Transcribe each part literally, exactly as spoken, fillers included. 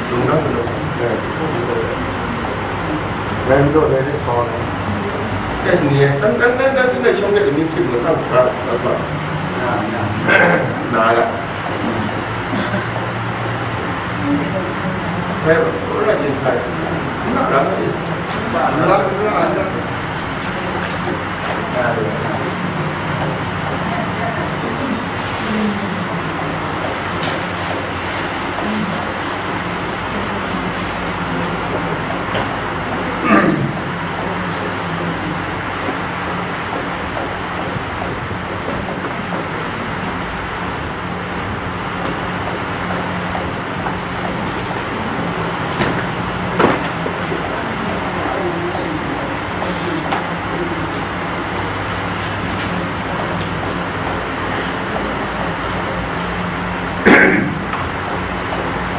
Dung na sa lu, eh, ngai majaw dai de sa wa na. Eh, ni, dan, dan, dan, dan, dan, shawng de ni si lu sang sa, sa ba. Na, na. Na la. Kai ba, ora jin kai. Na la. Na la, na la.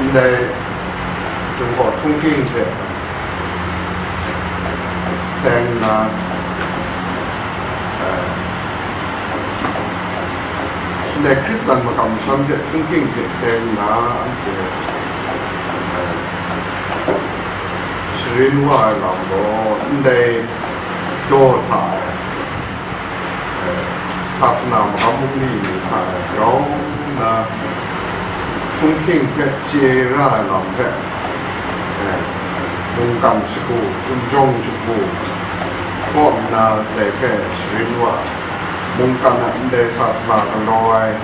Ndai Jinghpaw Htunghking hte seng nna, eh, ndai Hkristan makam masham hte Htunghking hte seng nna anhte, eh, sharin wa ai lam gaw, ndai daw hta e, eh, sasana magam bungli ni hta e grau nna, Htunghking hpe chye ra ai lam hpe, eh, mungkan shagu, chyum jawng shagu kaw nna dai hpe sharin wa, mungkan a ndai sasana galaw ai,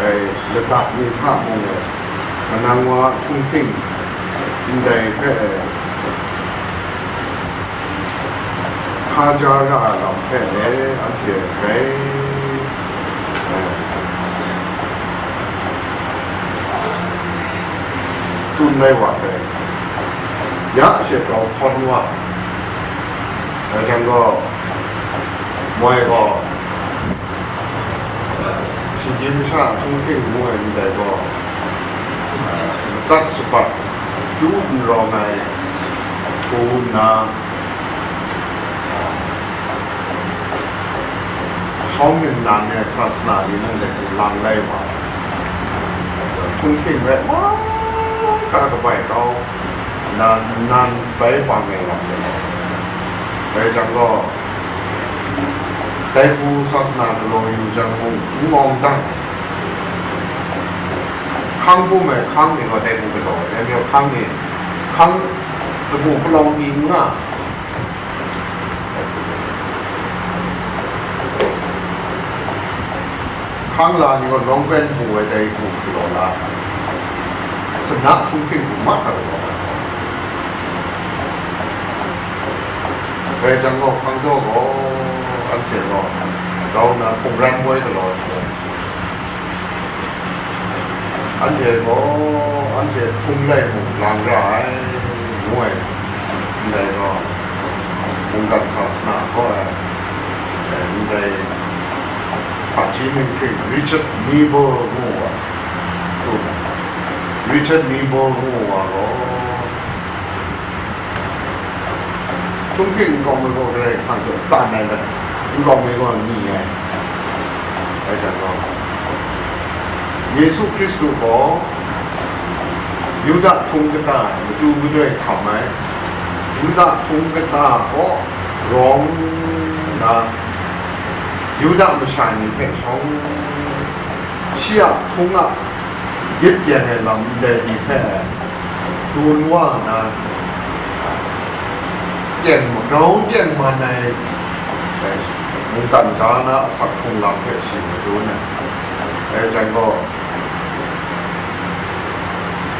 eh, ladat ni hta mung e, manang wa Htunghking ndai hpe, eh, hkaja ra ai lam hpe e, anhte grai, eh, tsun ai wa sai. Ya she grau hkawn wa, rai jang gaw, moi gaw, eh, shinggyim masha Htunghking ngu ai ndai gaw, eh, matsat shabat, pyu n rawng ai hku nna, shawng ningnan e sasana ni mung de lang lai wa, Htunghking hpe mahkra kabai kau nna, nnan bai bang ai lam de. Rai jang gaw, dai hku sasana galaw yu jang mung, n ngawng dang, hkang bum ai hkang ni gaw dai hku galaw ai, dai majaw hkang ni, hkang labu palawng ni n nga, hkang la ni gaw lawng pen bu ai dai hku galaw la, sana Htunghking hku ma hkra galaw ai. Rai jang gaw, hkang daw gaw, anhte gaw grau nna hpung ran moi galaw shaloi, anhte gaw, anhte htung lai mung lang ra ai, ngu ai, ndai gaw, mungkan sasana gaw ai, eh, ndai hpaji ninghpring Richard Niebuhr ngu wa, tsun ai. Richard Niebuhr ngu wa gaw, Htunghking nkau mi gaw Karai Kasang hte tsan ai let, nkau mi gaw ni ai. Rai jang gaw, Yesu Hkristu gaw Yuda htung kata e matu gadoi hkam ai, Yuda htung kata kaw rawng nna, Yuda masha ni hpe shawng, shi a htung a gyit yen ai lam ndai ni hpe dun wa nna, teng magrau teng man ai, mungkan ga na asak hkrung lam hpe shi madun ai. Dai jan gaw,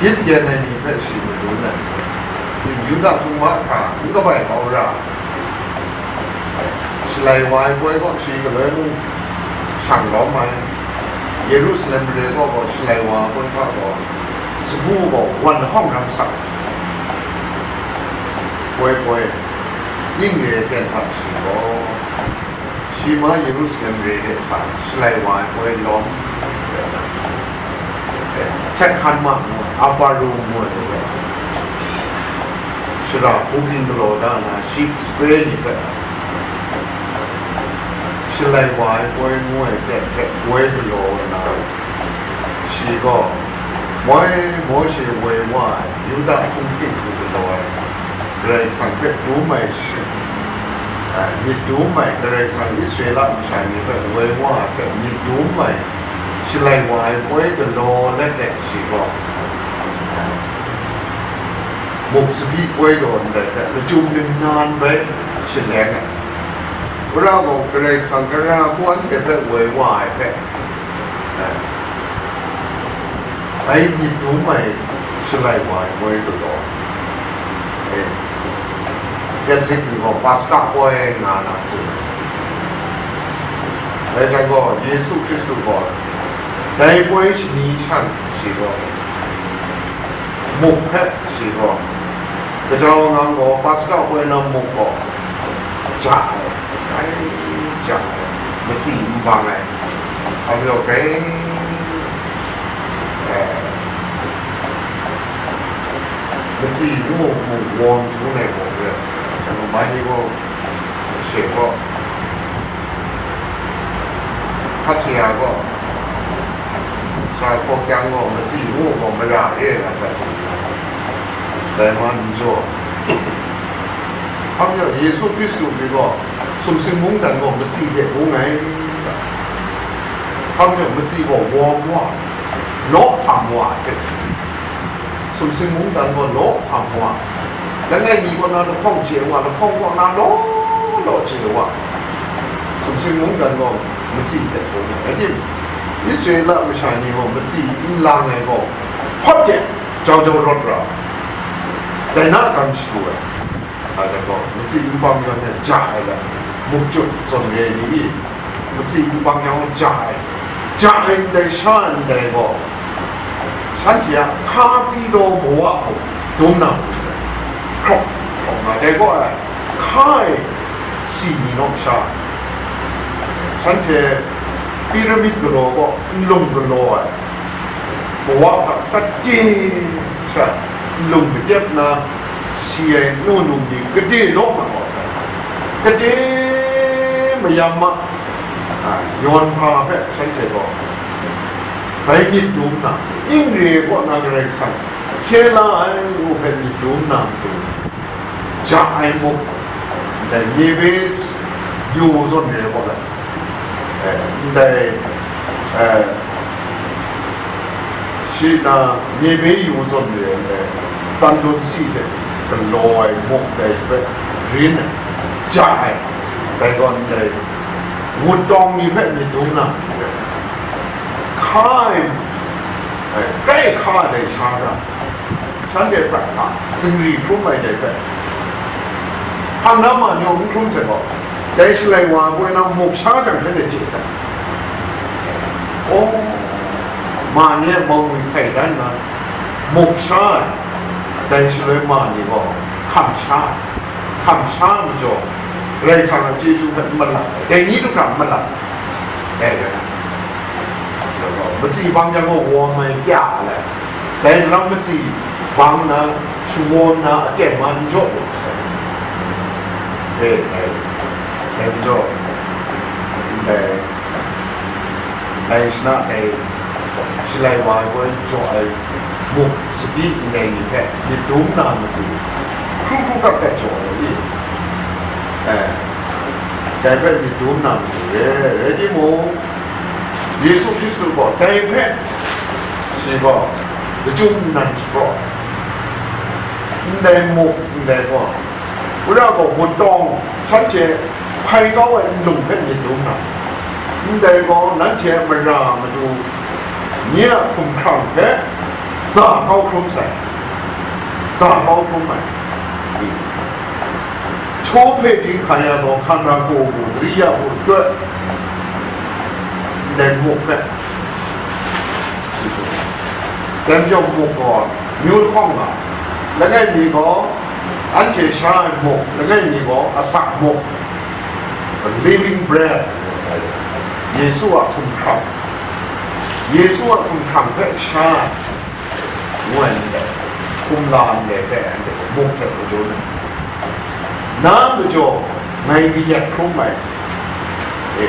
gyit yen ai ni hpe shi madun ai. Yuda htung mahkra n kabai kau ra, Shalai wa ai poi gaw shi galoi mung shang lawm ai. Yerusalem mare gaw gaw shalai wa ai poi hta gaw, sagu gaw wan lahkawng ram sak ai. Poi poi, ning re ai ten hta shi gaw, shi ma Yerusalem mare de sa shalai wa ai poi lawm. Htet hkan ma ngu ai, Aparu ngu ai, shara bungli galaw da na, shi sape ni hpe, shalai wa ai poi ngu ai ten hpe woi galaw nna, shi gaw Moi Mawshe woi wa ai, Yuda hpung hking hku galaw ai, Karai Kasang hpe dum ai shi-, ai, myit dum ai, Karai Kasang Israela masha ni hpe woi wa ai hpe myit dum ai, shalai wa ai poi galaw let de shi gaw, muk tsabyi poi daw ndai hpe lachyum ningnan bai shaleng ai. Wora gaw Karai Kasang gara hku anhte hpe woi wa ai hpe, bai myit dum ai shalai wa ai moi galaw, e, Catholic ni gaw Paska poi nga na tsun ai. Dai jan gaw Yesu Hkristu gaw dai poi shani shan shi gaw, muk hpe shi gaw, gajau ngang gaw Paska poi na muk gaw ja ai, rai ja ai, matsi n bang ai, a majaw grai, e, matsi n mu mu wawm shangun ai gaw re, jan gaw mai ni gaw, she gaw, hpatia gaw, sara hkaw kyang gaw, matsi ngu gaw mara re nga sa tsun, dai ma n jaw. Hpa majaw Yesu Hkristu ni gaw sumsing mungdan gaw matsi hte bung ai. Hpa majaw matsi gaw wawm wa, law htam wa hte tsun. Sumsing mungdan gaw law htam wa, langai mi kaw na lahkawng chye wa, lahkawng kaw na law law chye wa, sumsing mungdan gaw matsi hte bung ai. Rai tim, Israela masha ni gaw matsi n lang ai gaw, hpawt de, jau jau rawt ra, dai na gan shadu ai. A jan gaw, matsi n bang yang e ja ai lam, muk chyut zawn re ai ni, matsi n bang yang ja ai, ja ai ndai sha ndai gaw, shanhte a hka pyi daw bawa mung dum na matu, hkrawk hkrawk nga dai gaw ai, hka e si ni naw sha, shanhte pyramid galaw gaw nlung galaw ai, kawa hta kade sha nlung madep na si ai nu num ni kade law mat wa sai, kade mayam ma, a, yawn hpa hpe shanhte gaw bai myit dum na, ning re kaw na Karai Kasang hkye la ai ngu hpe myit dum na matu, ja ai muk, ndai nye be yu zawn re ai kaw lai. Eh, ndai, eh, shi na nye be yu zawn re ai, ndai, tsan lun si hte galaw ai muk dai hpe rin ai, ja ai, dai gaw ndai, wut tawng ni hpe myit dum na, hka ai, eh, grai hka ai dai sha ra, shanhte prat hta zingri hkrum ai dai hpe, hpang na ma ni n hkrum sai gaw, dai Shalai wa ai poi na muk sha jang shanhte chye sai. O, ma ni e mawngwi hkai dan na, muk sha ai, dai shaloi ma ni gaw hkam sha ai, hkam sha ai majaw, Karai Kasang a chyeju hpe n malap ai, dai ni du hkra n malap ai, dai rai na. Matsi bang jang gaw wawm ai pya ai, dai daram matsi bang na, shawawm na, aten ma n jaw lu sai. E, dai, dai majaw, ndai, ndai shana, dai Shalai wa ai poi jaw ai muk tsabyi ndai ni hpe myit dum na matu, hkru hkru kap kap jaw ai i? Eh, dai hpe myit dum na matu re, rai timung, Yesu Hkristu gaw dai hpe shi gaw lachyum nnan shapraw ai. Ndai muk ndai gaw, wora gaw wut tawng shanhte hpai kau ai nlung hpe myit dum na, ndai gaw nanhte a mara matu ni a hkumhkrang hpe za kau hkrum sai, za kau hkrum ai. Chyaw hpe jinghka ya taw, hkan ra gaw bu, dri ya bu, doi, ndai muk hpe, dai majaw muk gaw, myu lahkawng nga, langai mi gaw, anhte sha ai muk, langai mi gaw, asak muk, the living bread, Yesu a hkumhkrang, Yesu a hkumhkrang hpe sha ai, ngu ai ndai, kumla ndai hpe anhte muk hte majaw na, na majaw ngai kayat hkrum ai. E,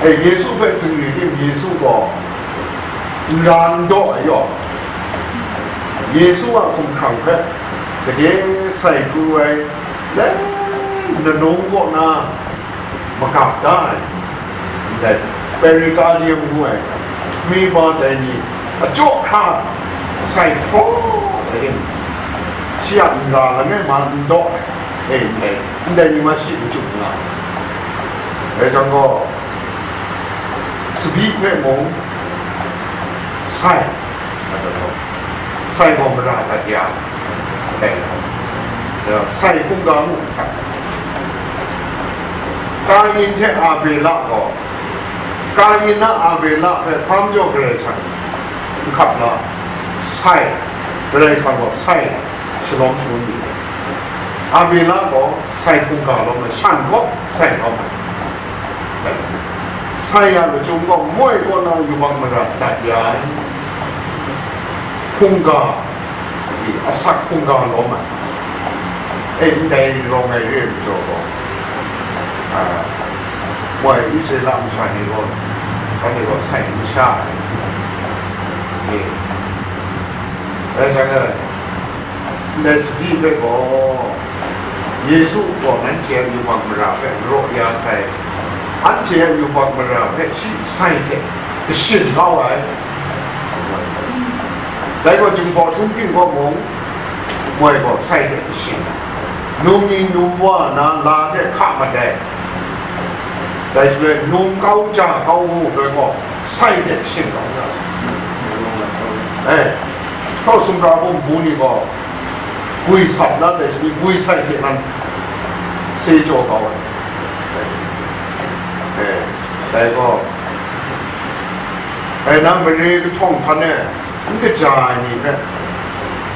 e, Yesu hpe zingri tim, Yesu gaw nra n daw ai yaw, Yesu a hkumhkrang hpe gade sai pru ai, le, nalung kaw na magap da ai, ndai Pericardium ngu ai, hkriba dai ni, a jaw hkra sai hpraw ai, shi a nra langai ma n daw ai, e, ndai, ndai ni ma shi n chyu nga ai. Dai jang gaw, tsabyi hpe mung sai, sai gaw mara dat ya, dai, sai hkungga mu hkap. Kain hte Abela gaw, Kain a Abela hpe hpang jaw Karai Kasang n hkap la, sai, Karai Kasang gaw sai shalawm shangun mi. Abela gaw sai hkungga lawm ai, shan gaw sai lawm ai. Sai a lachyum gaw moi kaw na yubak mara dat ya ai. Hkungga, asak hkungga lawm ai. E, ndai rawng ai re ai majaw gaw, a, moi Israela masha ni gaw, shanhte gaw sai masha ai. E, rai jang e, ndai tsabyi hpe gaw, Yesu gaw nanhte a yubak mara hpe raw ya sai, anhte a yubak mara hpe shi sai hte kashin kau ai. Dai gaw Jinghpaw Htunghking gaw mung, moi gaw sai hte kashin ai. Num ni num wa na la hte hka mat ai. Dai shaloi num kau ja kau ngu hkrai gaw, sai hte shin kau na. E, hkaw sumra bum bu ni gaw, gwi sat na dai shani, gwi sai hte nan se jaw kau ai. E, dai gaw, e, nang mare kahtawng hpan e, n kaja ai ni hpe,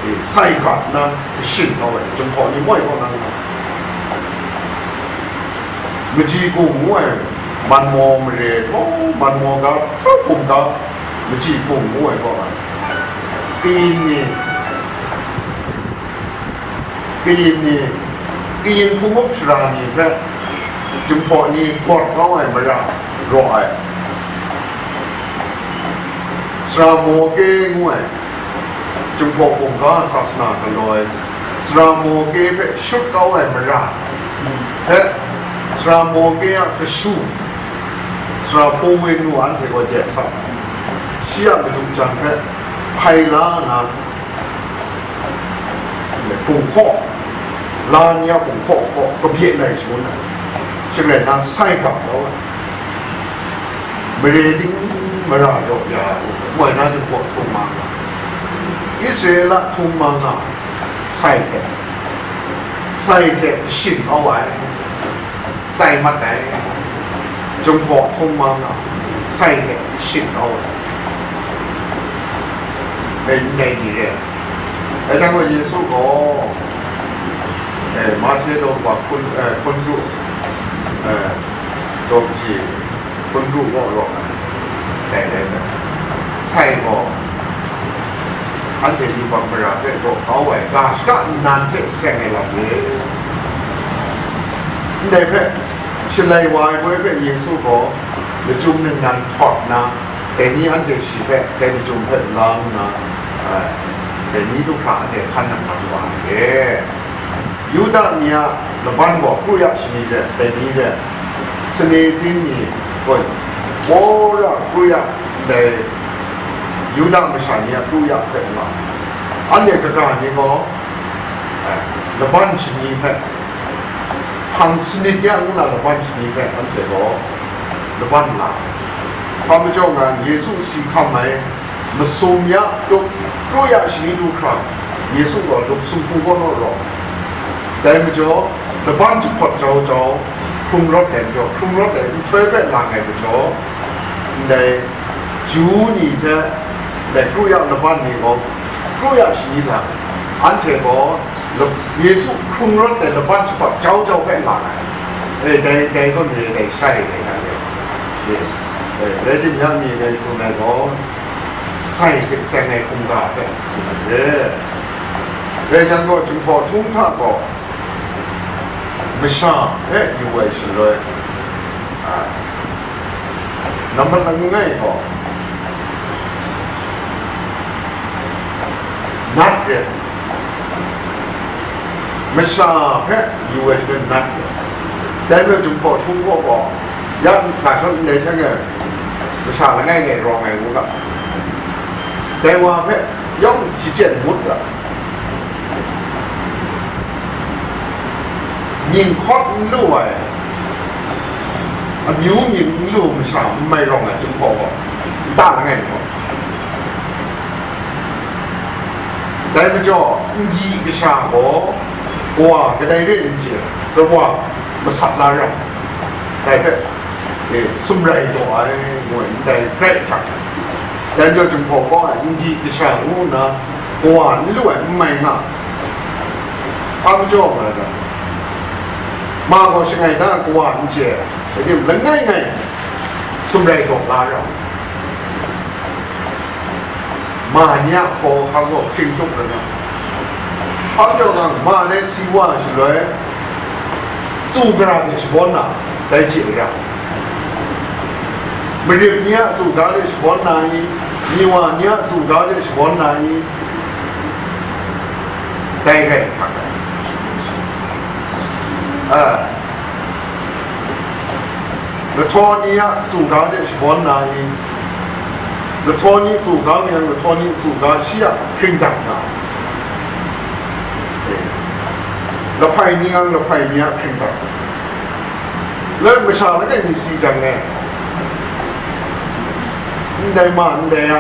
e, sai gat na, shing kau ai, Jinghpaw ni moi kaw na, Maji Gung ngu ai, Manmaw mare htaw, Manmaw ga htaw, Hpung ga, Maji Gung ngu ai kaw na, kayin ni, kayin ni, kayin hpung up sara ni hpe, Jinghpaw ni gawt kau ai mara raw ai. Sara Mawke ngu ai, Jinghpaw Bungga sasana galaw ai, Sara Mawke hpe shut kau ai mara hpe, Sara Mawke a kashu, Sara Hpung Wen ngu anhte gaw dep sa, shi a madu jan hpe hpai la nna, bunghkaw, la ni a bunghkaw kaw kabye lai shangun ai, shing rai nna sai gap kau ai. Mare ting mara raw ya u, moi na Jinghpaw htung ma nga, Israela htung ma nga, sai hte, sai hte shin kau ai, tsai mat ai, Jinghpaw htung ma nga, sai hte shin kau ai, dai ndai ni re ai. Dai hta gaw Yesu gaw, e, Mahte daw kaba hkun, e, hkun kru, e, daw kaji hkun kru gaw rawng ai, dai rai sai. Sai gaw, anhte yubak mara hpe raw kau ai ga shaka nnan hte seng ai lam re. Ndai hpe, shalai wa ai poi hpe Yesu gaw lachyum ningnan htawt nna, dai ni anhte shi hpe dai lachyum hpe la nna, e, dai ni du hkra anhte hkan nang wa ai re. Yuda ni a laban gaw kru ya shani re, dai ni re, Sanhedrin ni gaw, wora kru ya ndai Yuda masha ni a kru ya hpe nga, anhte kaga ni gaw, e, laban shani hpe, hpang sanit ya ngu na laban shani hpe anhte gaw laban la ai. Hpa majaw nga, Yesu si hkam ai masum ya, lup kru ya shani du hkra, Yesu gaw lup sumpu kaw naw rawng. Dai majaw, laban jahpawt jau jau, hkrung rawt ai majaw, hkrung rawt ai nhtoi hpe lang ai majaw, ndai Ju ni hte ndai kru ya laban ni gaw, kru ya shani lang ai. Anhte gaw lap-, Yesu hkrung rawt ai laban jahpawt jau jau hpe lang ai. E, dai, dai zawn re, dai shai, dai, dai, dai. E, e, rai timung, mi dai tsun ai gaw, sai hte seng ai hkungga hpe tsun ai re. Rai jang gaw, Jinghpaw Htung hta gaw, masha hpe yu ai shaloi, a, nambat langai gaw, Nat re, masha hpe yu ai shaloi nat re. Dai majaw, Jinghpaw Htung gaw gaw, ya ga shawng ndai hten e, masha langai ngai rawng ai ngu ga, dai wa hpe yawng shachyen ngut ga, mying hkawt n lu ai, amyu mying n lu masha n mai rawng ai Jinghpaw gaw, nta langai ngut. Dai majaw, n gyi kasha gaw, kawa kadai re n chye, kawa masat la ra, dai hpe, e, sumrai taw ai, ngu ai, ndai grai hkrak. Dai majaw, Jinghpaw gaw, n gyi kasha ngu nna, kawa n lu ai n mai nga, hpa majaw nga ai ga, ma gaw shangai da, kawa n chye, langai ngai sumrai taw la ra. Ma ni a hkaw hkang gaw hpring tup rai nga, hpa majaw nga, ma dai si wa shaloi, tsu gara de shabawn na, dai chye ra. Marit ni a tsu ga de shabawn na i, miwa ni a tsu ga de shabawn na i, dai rai hkrak ai. A, lahtaw ni a tsu ga de shabawn na i, lahtaw ni tsu ga ni yang, lahtaw ni tsu ga shi a hpring dat na, e, lahpai ni yang, lahpai ni a hpring dat na, le masha langai mi si jang e, ndai ma ndai a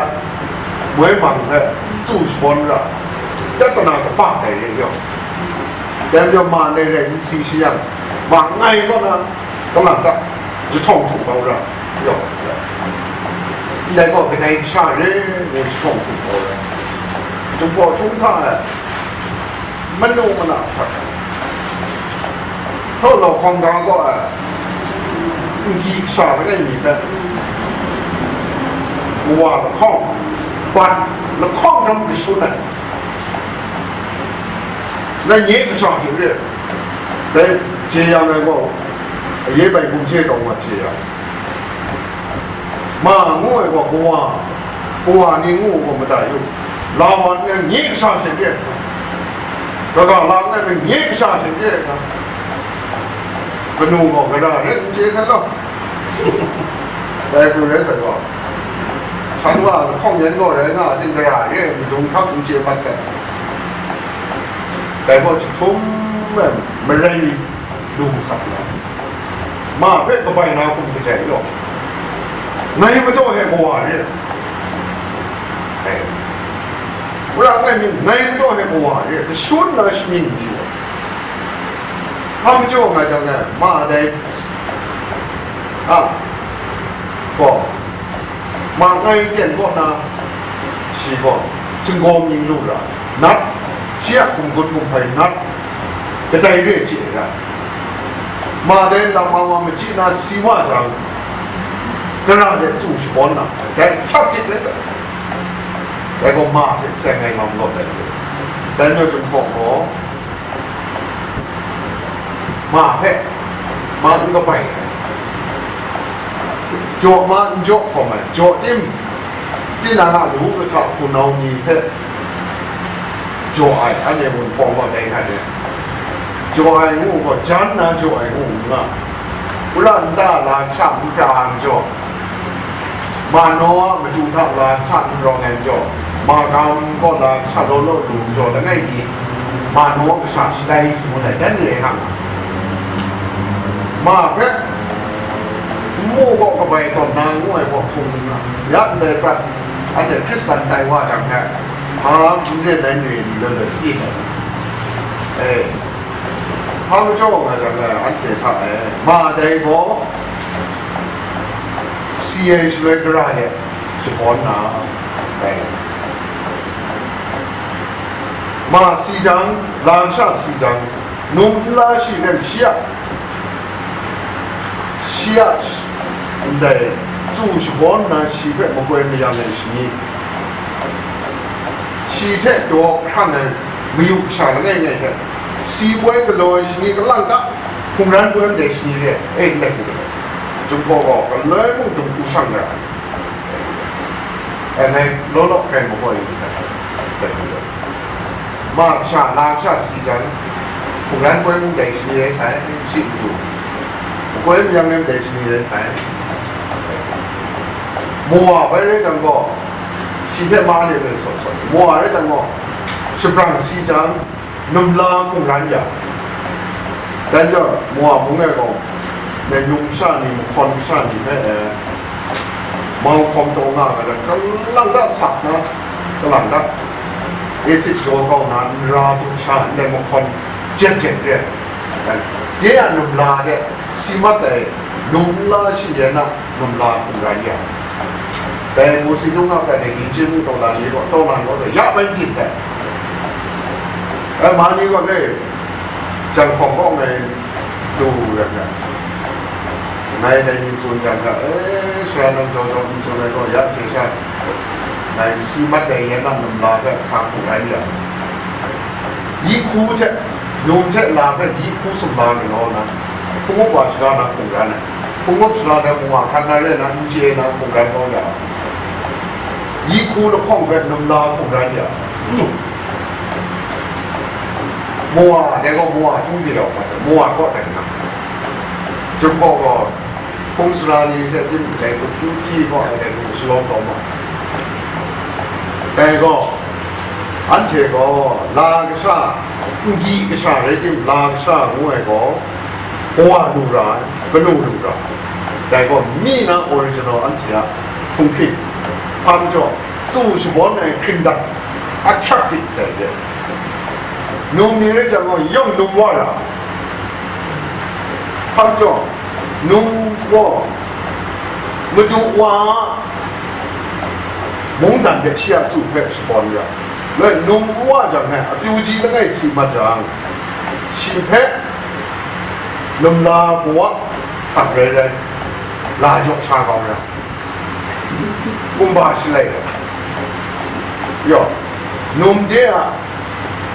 moi mang hpe n tsu shabawn ra, ya tana kaba dai re yawng, dai majaw ma ndai rai n si shi yang, ma ngai kaw na, kalang ta jahtawng htum kau ra, yawng, ndai gaw kadai kasha re ngu jahtawng htum kau ra, Jinghpaw Htung hta e, manu mana hkrak ai, htaw law hkawng ga gaw ai, n gyi kasha langai mi hpe, kawa lahkawng, bat lahkawng hkram kashun ai, ngai nye kasha hte re, dai chye yang ai gaw, aye bai gumhte taw nga chye yang, ma ngu ai gaw kawa, kawa ni ngu gaw matai u, la wa nna nye kasha hte re, kaga la ngai me nye kasha hte re, kanu gaw gara rai n chye sai law, dai hku rai sai gaw, shan wa lahkawng yan gaw rai nga a ting, gara re ai madung hkam n chye mat sai. Dai gaw jahtum ai marai ni lu masat nga, ma hpe kabai na hkum kajai gaw, ngai majaw he kawa re ai, wora ngai myit, ngai majaw he kawa re, kashun na shamying di wa, hpa majaw nga jang e, ma dai, a, gaw, ma ngai ten kaw na, shi gaw, htinggaw mying lu ra, nat, shi a gumgun gumhpai nat, kadai re chye ra, ma dai lam ma ma machyi na si wa jang, gara de tsu shabawn na, dai hkyap tit rai sa, dai gaw ma hte seng ai ngam law dai, dai majaw Jinghpaw gaw, ma hpe, ma n kabai ai, jaw ma n jaw hkawm ai, jaw tim, tinang a lawu lahta hpunau ni hpe jaw ai, anhte Wunpawng gaw dai hkan e, jaw ai ngu gaw, jan na jaw ai ngu n nga, wora nta la sha n pra ai majaw, Manaw a matu hta la sha n rawng ai majaw, Magam kaw la sha law law lu majaw langai mi, Manaw a kasha shatai shangun ai dan re ai nga, ma hpe nmu kaw kabai tawn na ngu ai hpaw htung nna, ya ndai prat, anhte Hkristan tai wa jang hpe, hpa n ren ai re ni law law i ai, e, hpa majaw nga jang, anhte hta e, ma dai gaw, si ai shaloi gara de shabawn na, rai. Ma si jang, lam sha si jang, num nla shi ren shi a, shi a, ndai tsu shabawn na shi hpe makoi mayang ai shani, shi hte daw hkran ai mayu kasha langai ngai hte, si poi galaw ai shani kalang ta, hkungran poi ndai shani re, e, ndai hku galaw, Jinghpaw gaw galoi mung dum hku shang ra ai, e, ngai law law grai makoi yu sai, ndai hku galaw. Ma kasha, la kasha si jang, hkungran poi mung dai shani rai sai, shi matu, makoi mayang nem dai shani rai sai. Mawa bai rai jang gaw, shi hte ma de loi sawt sawt, mawa rai jang gaw, shabrang si jang, numla hkungran ya. Dan jau, mawa mung e gaw, nai num sha ni, mahkawn sha ni hpe, e, mau hkawm taw nga ga jang, kalang da sak na, kalang da, acid jaw kau na, nra dum sha, ndai mahkawn jet jet re. Dan, de a numla hte si mat ai, numla shi yen a, numla hkungran ya. Dai mu si dung a prat ai, yin chyen mu taw la ni gaw, taw la ni gaw, ya bai byin sai. Ai, ma ni gaw, le, jang hkawng kaw ngai du rai nga. Ngai dai ni tsun jang hta, e, sara nang jaw jaw n tsun ai gaw, ya hte sha, ngai si mat ai yen a numla hpe sa hkungran ya. Yi hku hte, num hte la hpe yi hku sumla mi law na, hpung up wa shada na hkungran ai. Hpung up shada na mung wa hkan na re na, n chye na hkungran kau ya. Yi hku lahkawng hpe numla hkungran ya. Mawa, dai gaw mawa htung de yawng mat ai, mawa kaw dai nga. Jinghpaw gaw, hpung sara ni hte tim dai hku kyu hpyi gaw ai dai hku shalawm kau ma ai. Dai gaw, anhte gaw, la kasha, n gyi kasha rai tim, la kasha ngu ai gaw, kawa lu ra ai, kanu lu ra ai. Dai gaw, mi na original anhte a htunghking, hpa majaw, tsu shabawn ai hkringdat, ahkyak dik dai re. Num ni rai jang gaw, yawng num wa ra ai. Hpa majaw, num gaw, Madu wa a mungdan hpe shi a tsu hpe shabawn ra. Loi num wa jang he, apyu ji langai si mat jang, shi hpe numla kawa hta rai rai, la jaw sha kau ra. Kumba shalai la. Yaw, num de a,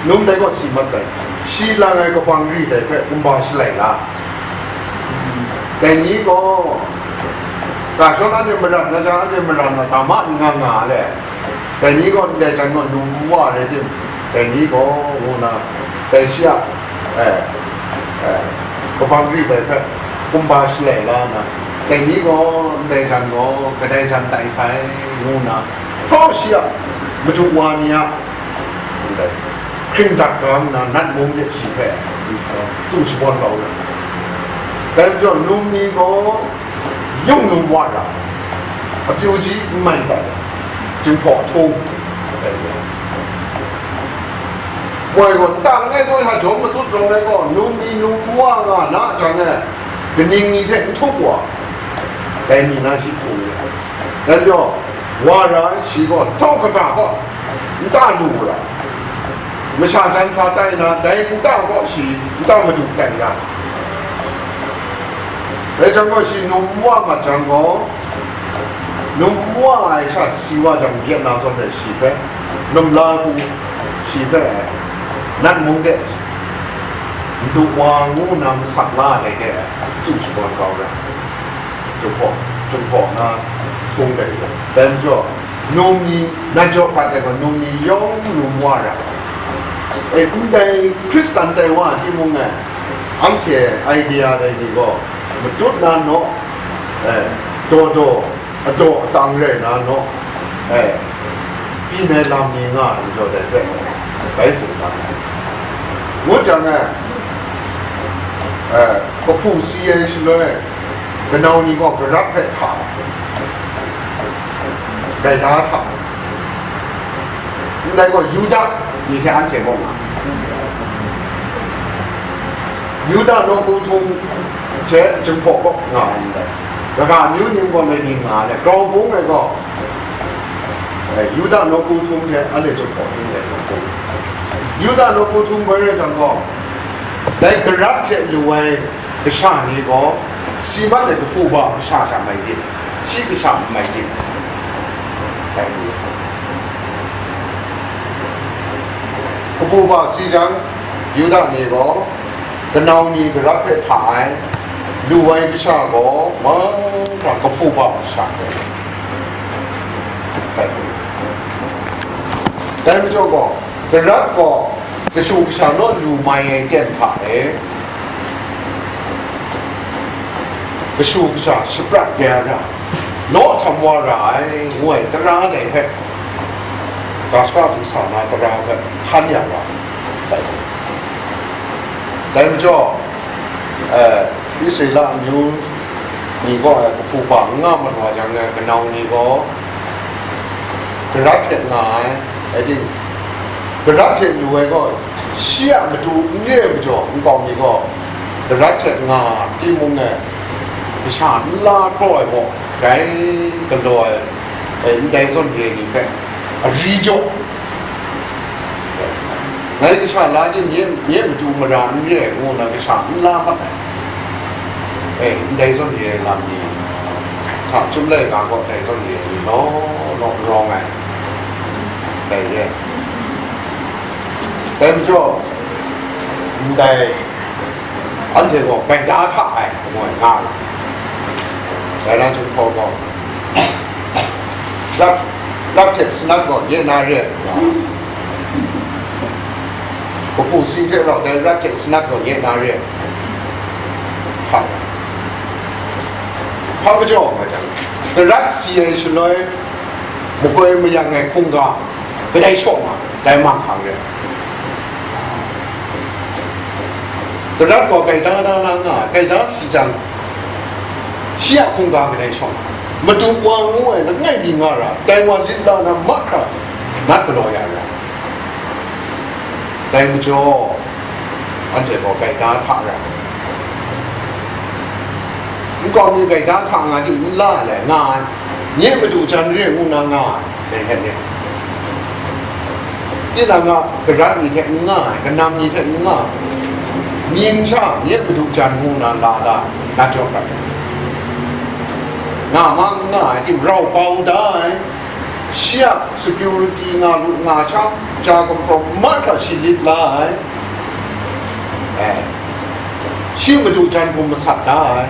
num dai gaw si mat sai. Shi lang ai kabang ri dai hpe kumba shalai la. Dai ni gaw, ga shawn anhte maram na jang, anhte maram na, dama ni nga nga le. Dai ni gaw ndai jan gaw num wa rai tim, dai ni gaw ngu na, dai shi a, eh, eh, kabang ri dai hpe kumba shalai la na, dai ni gaw ndai jan gaw kadai jan tai sai, ngu na, htaw shi a madu wa ni a ndai hkring dat ga nna, nat mung de shi hpe tsu shabawn kau ai. Dai majaw, num ni gaw, yung num wa ra, apyu ji n mai tai, Jinghpaw htung, woi gaw, nta langai kaw sha jawm matsut rawng ai gaw, num ni num wa nga na jang e, kaning ni hte n htup wa, dai mi na shi htung, dai majaw, wa ra ai shi gaw, htawng kata gaw, nta lu ra, masha jan sa tai na, dai nta gaw shi nta madu tai ra. Rai jang gaw, shi num wa mat jang gaw, num wa ai sha si wa jang, Vietnam zawn hpe shi hpe, num la hku shi hpe, nat mung de, madu wa ngu na masak la ai de, tsu shabawn kau ai. Jinghpaw, Jinghpaw na htung dai gaw, dai majaw, num ni, nat jaw pat ai gaw, num ni yawng num wa ra. E, ndai Hkristan tai wa timung e, anhte idea dai ni gaw, matut na naw, e, daw daw, adaw atang rai na naw, e, byin ai lam ni nga ai majaw, dai hpe bai tsun na ai. Ngut jang e, e, kahpu si ai shaloi, kanau ni gaw Karat hpe hta ai, gaida hta ai. Ndai gaw Yuda ni hte anhte gaw nga, Yuda nawku htung hte Jinghpaw kaw nga ai ndai, kaga amyu ning gaw Levi nga ai, grau bung ai gaw, eh, Yuda nawku htung hte anhte Jinghpaw htung ai grau bung. Yuda nawku htung bai rai jang gaw, dai Karat hte lu ai kasha ni gaw, si mat ai kahpu ba kasha sha mai byin, shi kasha n mai byin. Kahpu ba si jang, Yuda ni gaw, kanau ni Karat hpe hta ai, lu ai kasha gaw, mahkra kahpu ba kasha. Dai majaw gaw, Karat gaw, Kashu kasha naw lu mai ai ten hta e, kashu kasha shaprat ya ra, naw htam wa ra ai, ngu ai tara dai hpe, ga shaka hpung sa na tara hpe hkan ya ra ai. Dai majaw, eh, Israela amyu ni gaw, eh, kahpu hpa n nga mat wa jang, eh, kanau ni gaw, Karat hte nga ai, rai ting, Karat hte lu ai gaw, shi a matu n re ai majaw, nkau mi gaw, Karat hte nga timung e, kasha n la hkraw ai gaw, dai galaw ai, e, ndai zawn re ai ni hpe, a ri jaw, ngai kasha la jin, nye, nye matu mara n re ai, ngu nna kasha n la mat ai. E, ndai zawn re ai lam ni, hta chyum laika gaw ndai zawn re ai ni law law n rawng ai, dai re ai. Dai majaw, ndai anhte gaw gaida hta ai, ngu ai nga ai. Dai na Jinghpaw gaw, Rat, rat hte sanat gaw nye na re ai, kapu si hte rau dai rat hte sanat gaw nye na re ai. Hpa, hpa majaw nga jang, karat si ai shaloi, makoi mayang ai hkungga, kadai shaw na, dai manghkang re ai. Karat gaw gaida da na nga, gaida si jang, shi a hkungga kadai shaw na, matu wa ngu ai langai mi nga ra, dai wa lit la na mahkra, nat galaw ya ra. Dai majaw, anhte gaw gaida hta ra, nkau mi gaida hta nga ting n la ai, nga ai, nye madu jan re ngu na nga ai, dai hte re. Tinang a karat ni hte n nga ai, kanam ni hte n nga ai, mying sha nye madu jan ngu na la da, na jaw rat ai. Nga ma n nga ai, tim rau bau da ai, shi a security nga lu nga sha, ja gumhpraw mahkra shi lit la ai, eh, shi madu jan hkum masat da ai,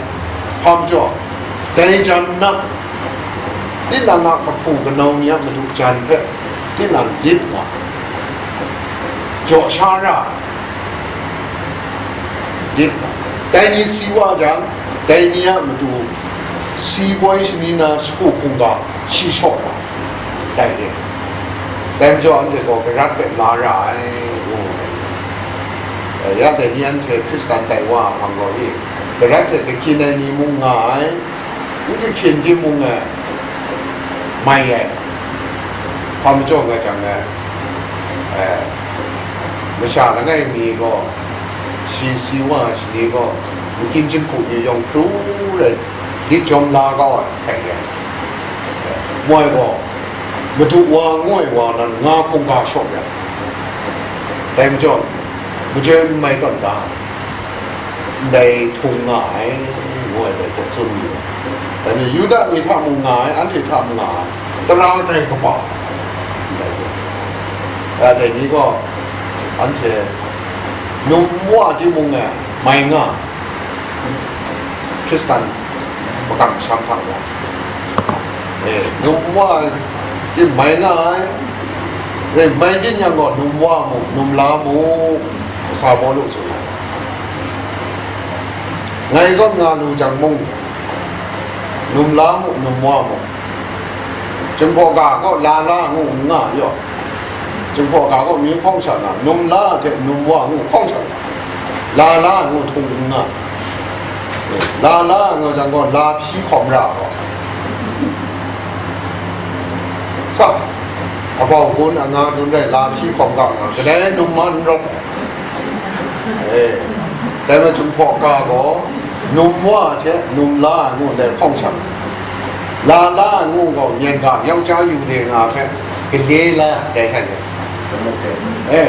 hpa majaw, dai jan na, tinang a kahpu kanau ni a madu jan hpe, tinang lit nga, jaw sha ra, lit nga, dai ni si wa jang, dai ni a matu si poi shani na shagu hkungga shi shaw ra, dai re. Dai majaw anhte gaw karat hpe la ra ai, ngu ai. Ya dai ni anhte Hkristan tai wa a hpang gaw i, karat hte kahkyin ai ni mung nga ai, n kahkyin timung e mai ai, hpa majaw nga jang e, eh, masha langai mi gaw, shi si wa ai shani gaw, makyin jinghku ni yawng hkru rai, lit jawm la kau ai hpe rai. Moi gaw, madu wa ngu ai wa nan nga hkungga shaw ya, dai majaw, majoi n mai tawn ga, ndai htung nga ai, ngu ai dai hpe tsun yu ai. Dai ni Yuda ni hta mung nga ai, anhte hta mung nga ai, tara tai kaba, ndai hpe. Ya dai ni gaw, anhte num wa timung e mai nga ai, Hkristan makam masham hta gaw, e, num wa tim mai nga ai, rai mai byin yang gaw, num wa mu, num la mu, kasa Pawlu tsun ai. Ngai zawn nga lu jang mung, num la mu, num wa mu, Jinghpaw ga gaw la la ngu n nga yaw, Jinghpaw ga gaw mi hkawng sha na, num la hte num wa ngu hkawng sha na, la la ngu htung n nga, la la nga jang gaw, la hpyi hkawm ra gaw, sa, abau gun anga dun rai la hpyi hkawm ga nga, kadai num man n rawk ai. E, dai majaw Jinghpaw ga gaw, num wa hte num la ai ngu ndai hkawng sha, la la ai ngu gaw, myen ga yau ja yu de nga hpe, gale la ai, dai hte, e, ai,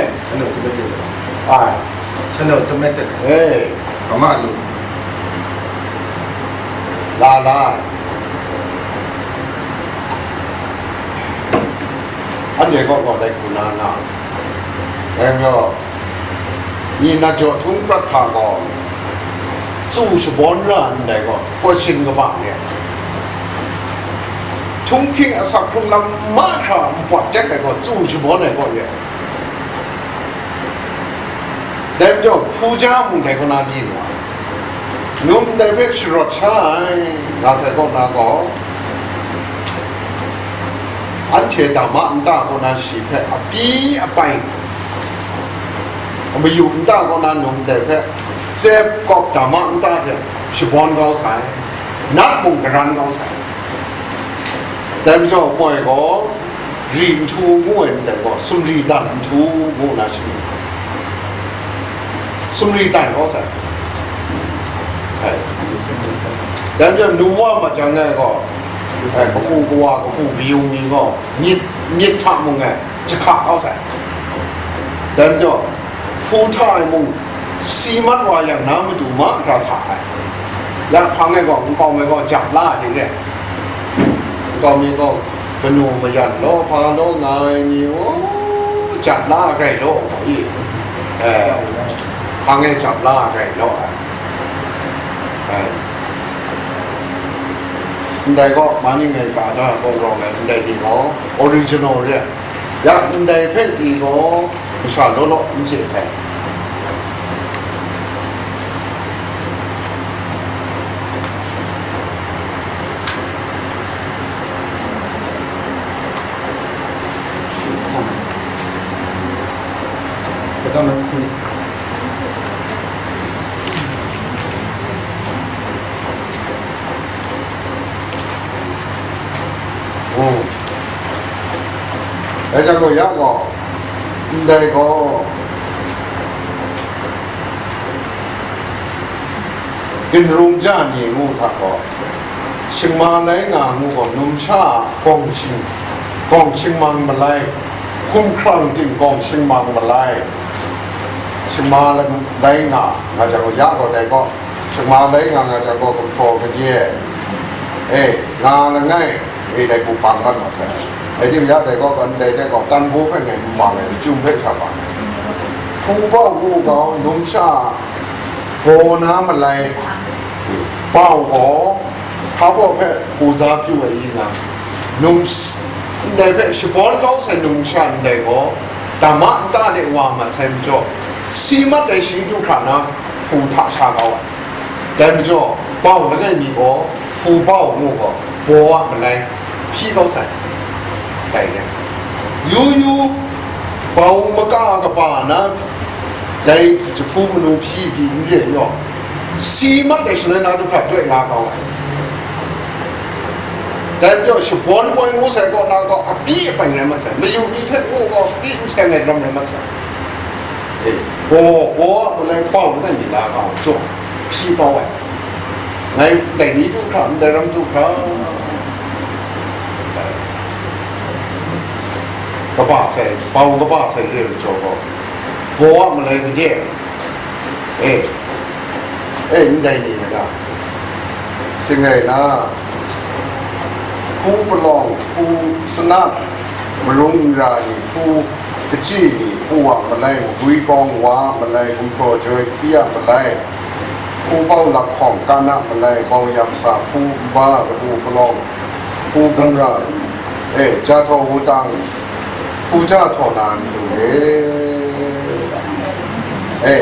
e, la la ai. Anhte kaw gaw dai hku na nga, dai majaw, Ni na jaw htung prat hta gaw, tsu shabawn ra ndai gaw, question kaba re ai. Htunghking asak hkrung lam mahkra npawt tek ai gaw, tsu shabawn ai gaw re ai. Dai majaw, hpu ja mung dai kaw na byin wa, num dai hpe sharawt sha ai, nga sai kaw na gaw, anhte dama nta kaw na shi hpe apyi apai, mayu nta kaw na num dai hpe tsep kawp dama nta hte shabawn kau sai, nat mung garan kau sai. Dai majaw, moi gaw, ri nhtu ngu ai ndai gaw, sumri dan nhtu ngu na shi, sumri dan kau sai. Ai. Dai majaw, nu wa mat jang ai gaw, ai, kahpu kawa, kahpu kayung ni gaw, myit, myit hta mung ai, jahka kau sai. Dai majaw, hpu hta ai mung, si mat wa yang na matu mahkra hta ai. Ya hpang e gaw, nkau mi gaw jat la ai hte re. Nkau mi gaw, kanu mayan law, hpa law, nga ai ni, o, jat la ai grai law, i, eh, hpang e jat la ai grai law ai. Eh. Ndai gaw, ma ni ngai ka da gaw rawng ai, ndai ni gaw, original re ai. Ya ndai hpe pyi gaw, masha law law n chye sai. Dai jang gaw, ya gaw, ndai gaw, ginrung ja ni ngu hta gaw, shingma lai nga ngu gaw, numsha a gawng shing, gawng shingmang malai, hkumhkrang ting gawng shingmang malai, shingma lai nga, nga jang gaw, ya gaw, dai gaw, shingma lai nga, nga jang gaw, gumhpraw gade, e, nga langai, e, dai hku bang mat ma sai. Dai tim ya dai gaw, kan dai dai gaw, tan hpaw hpe ngai n mang ai, machyum hpe hkra bang ai. Hpu bau ngu gaw, numsha a baw na malai, bau gaw, hpa baw hpe hku za pyu ai i nga, num s-, ndai hpe shabawn kau sai numsha ndai gaw, dama nta de wa mat sai majaw, si mat ai shi du hkra na, hpu hta sha kau ai. Dai majaw, bau langai mi gaw, hpu bau ngu gaw, baw a malai, hpyi kau sai. Dai re. Yu yu, bau maka kaba na, dai jahpu manu hpyi pyi n re yaw, si mat ai shaloi na du hkra doi nga kau ai. Dai majaw, shabawn boi ngu sai kaw na gaw, apyi apai rai mat sai, mayu ni hte ngu gaw, apyi n seng ai lam rai mat sai. E, baw, baw a malai bau langai mi la kau, jaw, hpyi kau ai. Ngai ndai ni du hkra, ndai ram du hkra, kaba sai, bau kaba sai re ai majaw gaw, baw a malai gade, e, e, ndai ni na ga, sing rai na, hpu palawng, hpu sanat, marung nra ni, hpu kachyi ni, hpu wa malai, magwi kawng wa malai, gumhpraw joi hpyi a malai, hpu bau lakhawng kan a malai, bau yam sa, hpu nba, kadu palawng, hpu gun ra, e, ja htaw wutang, hpu ja htaw na n lu re. E,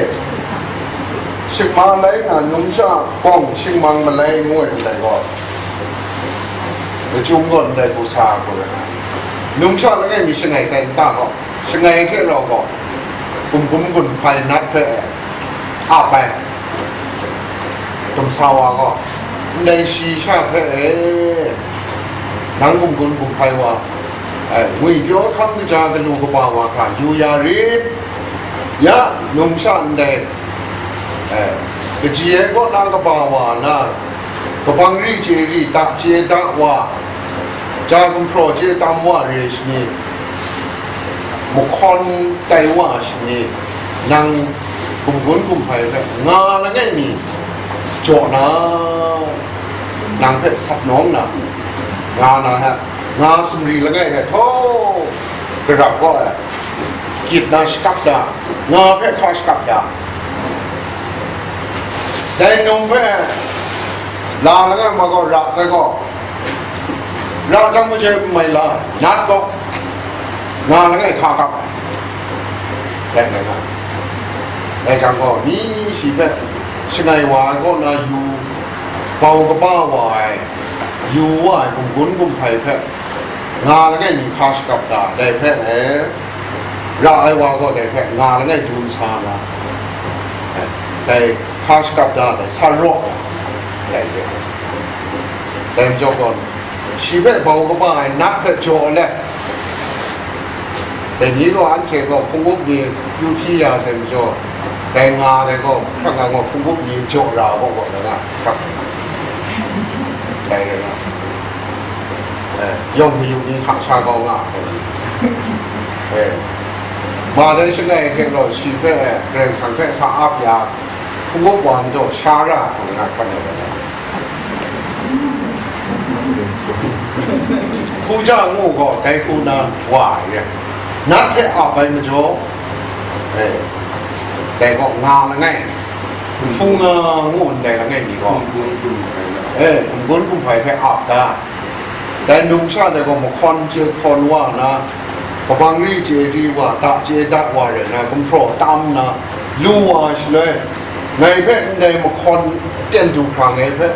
shingma lai nga numsha a gawng shingmang malai ngu ai ndai gaw, lachyum gaw ndai hku sa hku rai. Numsha langai mi shangai sai nta gaw, shangai hte rau gaw, gumgun gun hpai nat hpe ap ai. Gumsa wa gaw, ndai shi sha hpe e, nang gumgun gun hpai wa, e, ngwi pyaw hkam kaja galu kaba wa hkra yu ya rit. Ya, numsha ndai, e, kaji ai kaw na kaba wa na, kabang ri chye ri, da chye da wa, ja gumhpraw chye tam wa re shani, mahkawn tai wa shani, nang gumgun gumhpai hpe nga langai mi jaw na, nang hpe sat nawng na, nga na hta, nga sumri langai hte htaw, garap kaw ai, gyit na shakap da, nga hpe hka shakap da, dai num hpe la langai ma gaw ra sai gaw, ra jang majoi mai la, nat gaw, nga langai hka kap ai, rai ngai na. Dai jang gaw, myi shi hpe shangai wa ai kaw na yu, bau kaba wa ai, yu wa ai gumgun gumhpai hpe nga langai mi hka shakap da, dai hpe, eh, ra ai wa gaw dai hpe nga langai dun sa na, eh, dai hka shakap da, dai sa raw ai, dai hte, dai majaw gaw, shi hpe bau kaba ai nat hpe jaw let, dai ni gaw anhte gaw hpung up ni yu hpyi ya sai majaw, dai nga dai gaw hkrak nga gaw hpung up ni jaw ra gaw gaw na nga hkrak dai rai nga, eh, yawng mayu ni hta sha gaw nga, eh, ma dai shangai hte gaw shi hpe, eh, Karai Kasang hpe sa ap ya, hpung up wa majaw sha ra hkrak nga hkrak dai rai. ဟူကြ အငို့ကို ဒိုင်ကိုနာဝါရဲ့ နတ်ဖက်အပိုင်းမကျော် အဲ ဒိုင်ကိုငါလငယ် ဖူငါငို့ ဒိုင်လငယ်မီကို အဲ ဂုံဂုံဖဲဖဲအပ်တာ ဒိုင်နုံချတဲ့ကို မခွန်ချေခွန်ဝါနာ ကပင်ရီချေဒီဝါ တချေဒတ်ဝါရယ်နာ ဂုံဖရောတမ်နာ လူဝါရှလဲ ငယ်ဖဲ ဒိုင်မခွန် တန်တူခါငယ်ဖဲ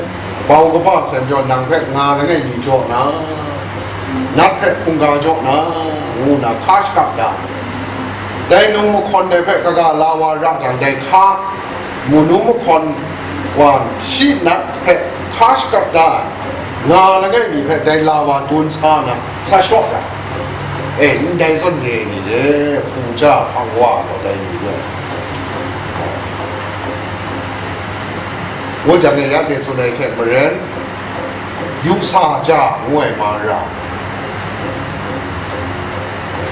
ဘောင်ကပစံကြောင့် နံဖက်ငါလည်းငယ်ညီကြောင့်နာ နတ်ဖက်ခုံကားကြောင့်နာ ငူနာ ခါရှကပ်တာ ဒိုင်နုံမခွန်နယ်ဖက် ကကလာဝါရတံ ဒိုင်ခါ မူနုံမခွန် ဝါ ရှိနတ်ဖက် ခါရှကပ်တာ ငါလည်းငယ်ညီဖက် ဒိုင်လာဝါတွန်းဆါနာ ဆါရှော့တာ အဲ ဒိုင်စွန်ရေညီလေ ဖူကြ ဖန်ဝါတော့ ဒိုင်ညီလေ ဝတ်ကြံရတဲ့ဆိုလိုက်တဲ့မရင် ယူဆကြငွေ့မှာရ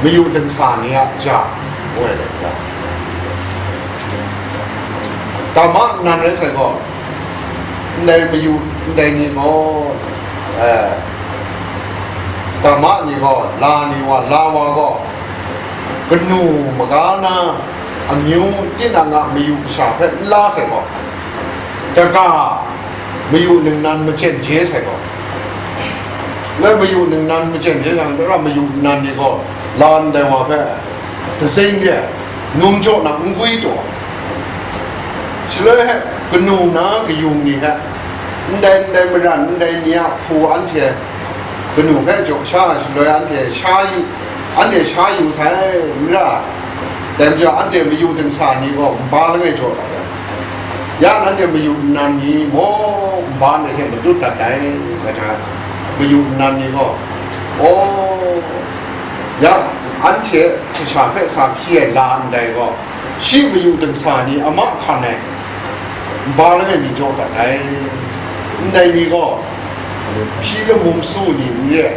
မယူတင်စာနေရကြငွေ့တယ်ဗျာဓမ္မနံရဆိုင်ကောနေမယူနေနေကောအဲဓမ္မနေကောလာနေဝလာဝါကောကနူမကားနာအမျိုးတိနာငါမယူကရှာဖက်လာဆိုင်ကောတက မယူနင်နန်းမကျင့်ခြင်းဆိုင်ကောလဲမယူနင်နန်းမကျင့်ခြင်းဆိုင်တော့မယူနန်းနေကောလမ်းတယ်ဝါဖက်တစိမ့်ပြဲနုံကြော့နာငွေးတော့ရှလဲဟဲကနုံနာကယူနေဟဲန်တိုင်းတိုင်းမရန်န်တိုင်းနေအဖူအန်ထဲကနုံဖဲကြော့ရှာရှလဲအန်ထဲရှာယူအန်ထဲရှာယူဆိုင်မရတမ်းကြော့အန်ထဲမယူတင်စာနေကောဘာလငယ်ကြော့တာလဲ Ya nanhte mayu nnan ni maw, nba ndai hte matut dat ai, nga jang, mayu nnan ni gaw, aw, ya anhte kasha hpe sa hpyi ai la ndai gaw, shi mayu dingsa ni a ma hkan ai, nba langai mi jaw dat ai, ndai ni gaw, hpyi lamu masu ni n re ai,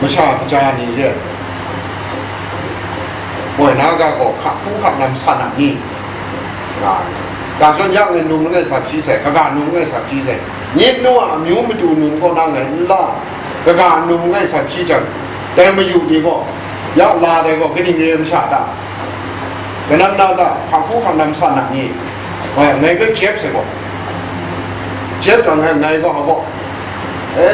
masha kaja ni re ai, moi na ga gaw hka hku hka nam san a ni? Nga, ga zawn ya ngai num langai sa hpyi sai, kaga num langai sa hpyi sai, myit nu a amyu matu num kaw na ngai n la, kaga num langai sa hpyi jang, dai mayu ni gaw, ya la dai gaw, kaning re ai masha ta? Kanan na ta, hpa hku hpa nam sa na ni? Ngai, ngai hpe jep sai gaw, jep jang ngai, ngai gaw, a gaw, e,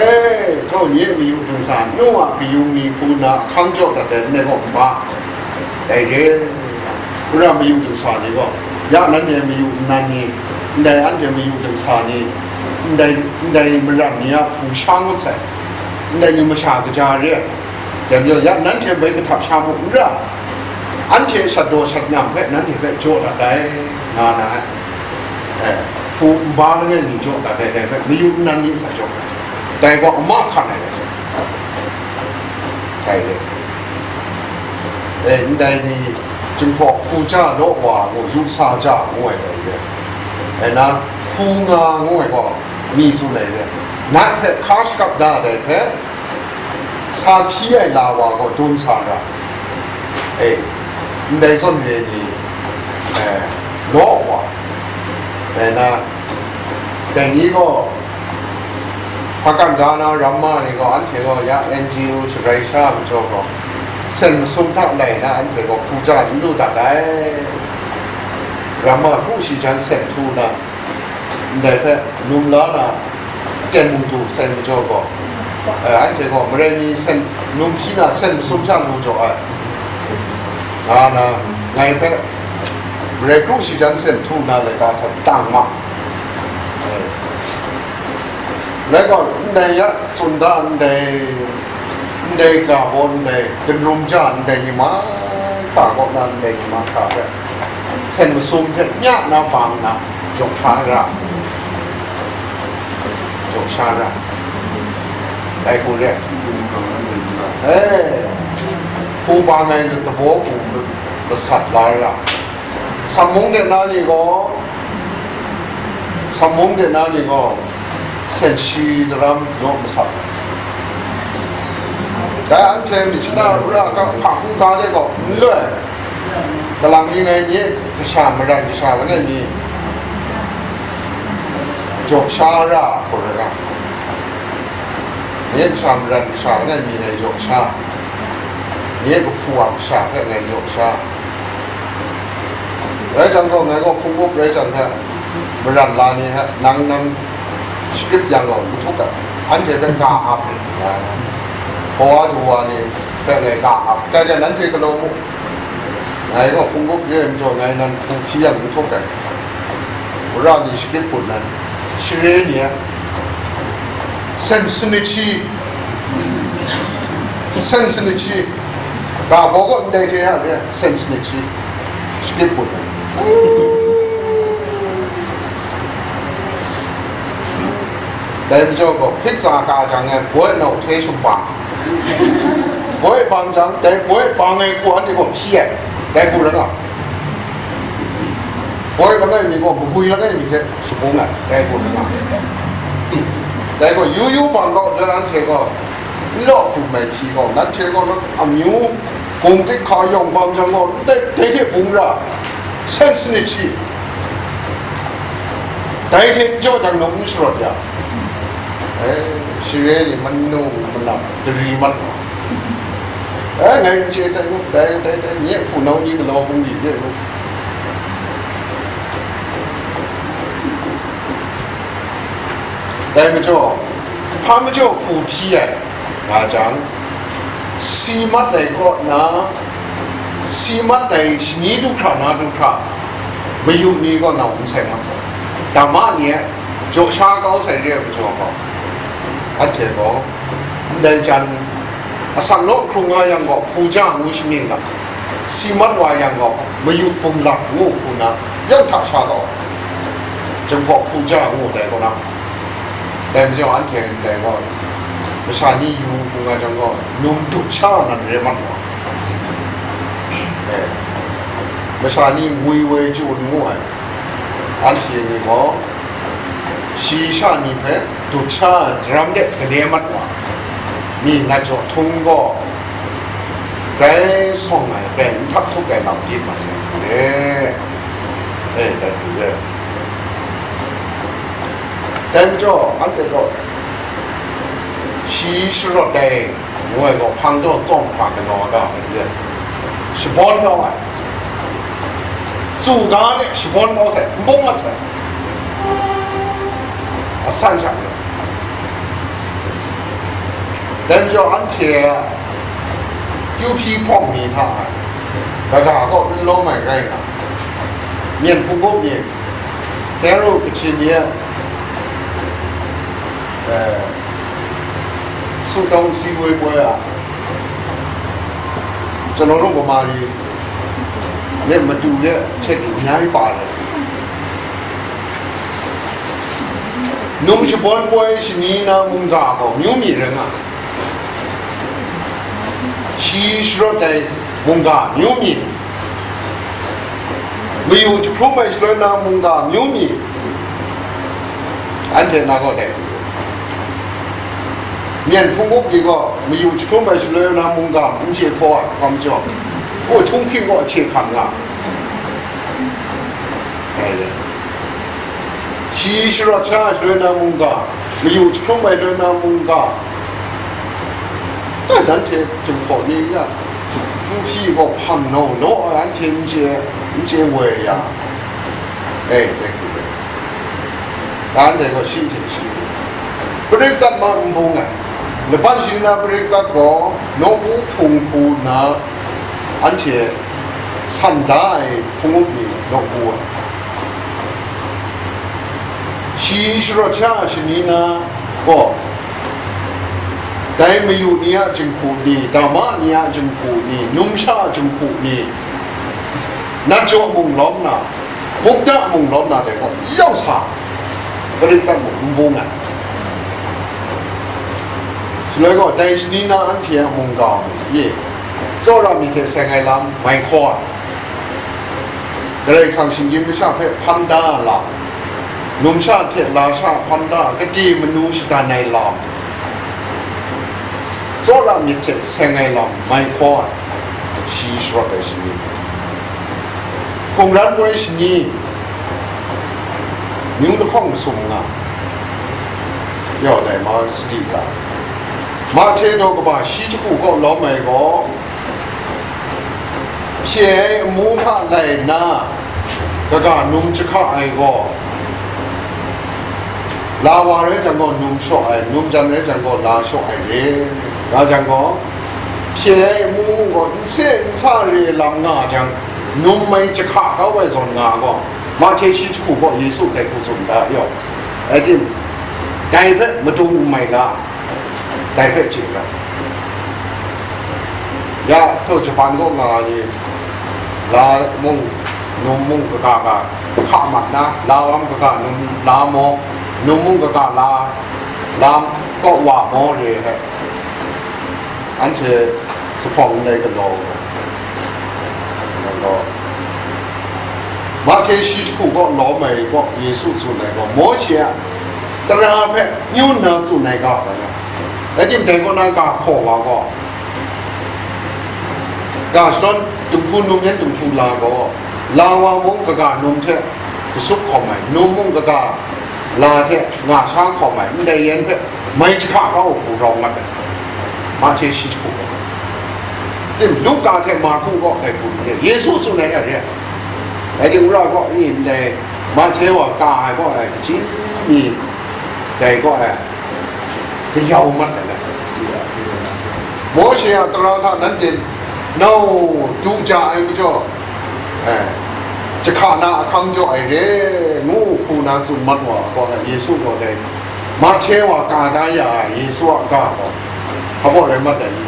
htau ni e mayu dingsa, nu a kayung ni hku nna ahkang jaw dat ai nme gaw n ba, dai re, n ra mayu dingsa ni gaw, ya nanhte mayu nnan ni, ndai anhte mayu dingsa ni, ndai, ndai maran ni a hpu sha ngut sai, ndai ni masha kaja re ai, dai majaw ya nanhte bai kahtap sha mu n ra, anhte shat daw shat nyam hpe nanhte hpe jaw dat ai, nga na ai. E, hpu nba langai mi jaw dat ai, dai hpe mayu nnan ni sa jaw, dai gaw a ma hkan ai, dai re. E, ndai ni, Jinghpaw hpu ja law wa ngu, yu sa ja ngu ai dai re. E na, hpu nga ngu ai gaw, mi tsun ai re. Nat hpe hka shakap da ai dai hpe, sa hpyi ai la wa gaw dun sa ra, e, ndai zawn re ni, e, law wa, e na, dai ni gaw, hpakan ga na ramma ni gaw, anhte gaw ya N G O sharai sha majaw gaw, sen masum hta lai na anhte gaw hpu ja n lu dat ai, ramma hu shi jan sen htu na, ndai hpe num la na, aten mung du sai majaw gaw, eh, anhte gaw marai mi sen, num hpyi na sen masum sha lu jaw ai, nga na, ngai hpe Rai kru shi jan sen htu na laika sa tang ma. Rai gaw, ndai ya, tsun da ndai, ndai ga baw ndai, ginrum ja ndai ni ma, hta kaw na ndai ni ma hta hpe, sen masum hte nya na bang na, jaw sha ra, jaw sha ra, dai hku re, e, hku bang ai lut dabaw hku masat la ra, Sam mung de na ni gaw, Sam mung de na ni gaw, sen shi daram naw masat. Dai anhte myit shana ra ga hpaku ga de gaw n loi, kalang mi ngai ni, kasha maran kasha langai mi, jaw sha ra hku rai ga, nye kasha maran kasha langai mi ngai jaw sha, nye kahpu a kasha hpe ngai jaw sha. Rai jang gaw, ngai gaw hpung up rai jang hte, maran la ni hte, nang, nang script yang gaw, n htuk ai, anhte hpe ga ap rit nga ai, hpawa du wa ni hpe ngai ga ap, tai gaw, nanhte galaw mu, ngai gaw hpung up re ai majaw, ngai nan hku hpyi yang n htuk ai, wora ni script put nan, share ni a, sen sanit shi, sen sanit shi, ga baw gaw ndai hte hta re, sen sanit shi, script put. Dai majaw gaw, hpit tsa ka jang e, boi nau hte shumhpa, boi bang jang, dai boi bang ai hku anhte gaw hpyi ai, dai hku rai nga. Boi langai mi gaw, magwi langai mi hte shabung ai, dai hku rai nga. Dai gaw, yu yu bang gaw, dai anhte gaw, n law hku mai hpyi gaw, nanhte gaw, amyu, Gumtik hka yawng bang jang gaw, ndai dai hte bung ra, sen sanit shi, dai hte n jaw jang nung n sharawt ya, e, share ni manu manam dari mat wa, e, ngai n chye sai nu, dai, dai, dai, nye hpunau ni galaw bung di re nu, dai majaw, hpa majaw hku hpyi ai, nga jang, si mat ai kaw na, si mat ai shani du hkra na du hkra, mayu ni kaw nau n sai mat sai, dama ni e jaw sha kau sai re ai majaw gaw, anhte gaw, ndai jan, asak law hkrung nga yang gaw, hpuja ngu shamying ga, si mat wa yang gaw, mayu bum lap ngu hku na, yawng hta sha kau ai, Jinghpaw hpuja ngu dai kaw na, dai majaw anhte ndai gaw, masha ni yu hku nga jang gaw, num dut sha nan re mat wa, e, masha ni ngwi woi chyu n ngu ai, anhte ni gaw, shi sha ni hpe dut sha ai daram de gale mat wa, mi nat jaw htung gaw, grai sawng ai, grai n htak htuk ai lam byin mat sai hku re, e, dai hku re. Dai majaw, anhte gaw, shi sharawt ai, ngu ai gaw, hpang jaw tsawm hkra galaw ga ai re, shabawn kau ai, tsu ga de shabawn kau sai, n bung mat sai, asan hta re. Dai majaw, anhte kyu hpyi hpawng ni hta, kaga kaw n lawm ai rai nga, myen hpung gup ni, Hero Kachin ni a, e, ဆုတောင်းစည်းဝေးပွဲက ကျွန်တော်တို့ဗမာတွေနဲ့မတူတဲ့ချက်တွေအများကြီးပါတယ်။ နုံရှဘွန်ပွဲရှင်နီနာမုံဂါကောမျိုးမြေရငါရှိရှရတ်တိုင်မုံဂါမျိုးမြေ မယုံတခုံးပိုင်ရှလွဲနာမုံဂါမျိုးမြေ အန်တဲနာကောတဲ့ မြန်ဖုံးဖို့ဒီကမယုံတခုံးပိုင်ရှလွဲနာမုံဂါမူချေခေါ်အကွမ်ကျော်ကိုထုံးခိကိုအခြေခံကအဲလေ ရှိရှရတ်ချာရှလွဲနာမုံဂါမယုံတခုံးပိုင်ရှလွဲနာမုံဂါ တန်တန်ထဲကျုံခေါ်နေရ သူရှိကိုဖမ်းနော်နော်အန်ချင်ချေချေဝဲရအဲတဲ့ကူတယ် တန်တဲကိုရှိချင်ရှိပရိသတ်မှမဟုတ်ငါနပတ်ရှိနာပရိသတ်ကိုနော်ဘူးဖုံဖူနာအန်ချေ san da ai hpung up ni nawku ai. Shi sharawt sha shani na gaw, dai mayu ni a jinghku ni, dama ni a jinghku ni, numsha a jinghku ni, natjaw mung lawm na, bukda mung lawm na dai gaw yau sa, karit dat mung n bung ai. Shaloi gaw, dai shani na anhte a mungga mung e, tsawra myit hte seng ai lam mai hkaw ai. Karai Kasang shinggyim masha hpe hpan da ai lam, numsha hte lasha hpan da ai, kade manu shadan ai lam, tsawra myit hte seng ai lam mai hkaw ai, shi sharawt ai shani, hkungran poi shani, myu lahkawng sum nga, yau dai ma sadi ga. Mahte daw kaba shi jahku kaw lawm ai gaw, hpye ai amu hta lai nna, kaga num jahka ai gaw, la wa rai jang gaw num shaw ai, num jan rai jang gaw la shaw ai re. Nga jang gaw, hpye ai amu mung gaw n se n sa re lam nga jang, num mai jahka kau ai zawn nga gaw, Mahte shi jahku gaw Yesu dai hku tsun da yaw. Ai tim, dai hpe madung n mai la, dai hpe chye ga. Ya, htaw Japan kaw nga ai ni, la mung, num mung kaga ga hka mat na, la lam kaga num la maw, num mung kaga la, la kaw wa maw re ai hpe, anhte zuphpawng ndai galaw ai. Mahte shi jahku kaw lawm ai gaw, Yesu tsun ai gaw, Mawshe a tara hpe nyu nna tsun ai ga, rai tim dai kaw na ga hkaw wa gaw, ga shadawn dinghku num yan dinghku la gaw, la wa mung kaga num hte kasup hkawm ai, num mung kaga la hte nga sha hkawm ai, ndai yan hpe mai jahka kau u hku rawng mat ai. Mahte shi jahku gaw, tim Luka hte Marku gaw dai hku n re, Yesu tsun ai hte re ai. Dai ting ra gaw, i ndai Mahte wa ka ai gaw, ai, kaji mi dai gaw, ai, kayau mat ai le. Mawshe a tara hta nanhte nau du ja ai majaw, eh, jahka na ahkang jaw ai re, ngu hku na tsun mat wa gaw, Yesu gaw dai Mahte wa ka da ya ai Yesu a ga gaw, hpa baw rai mat ai i?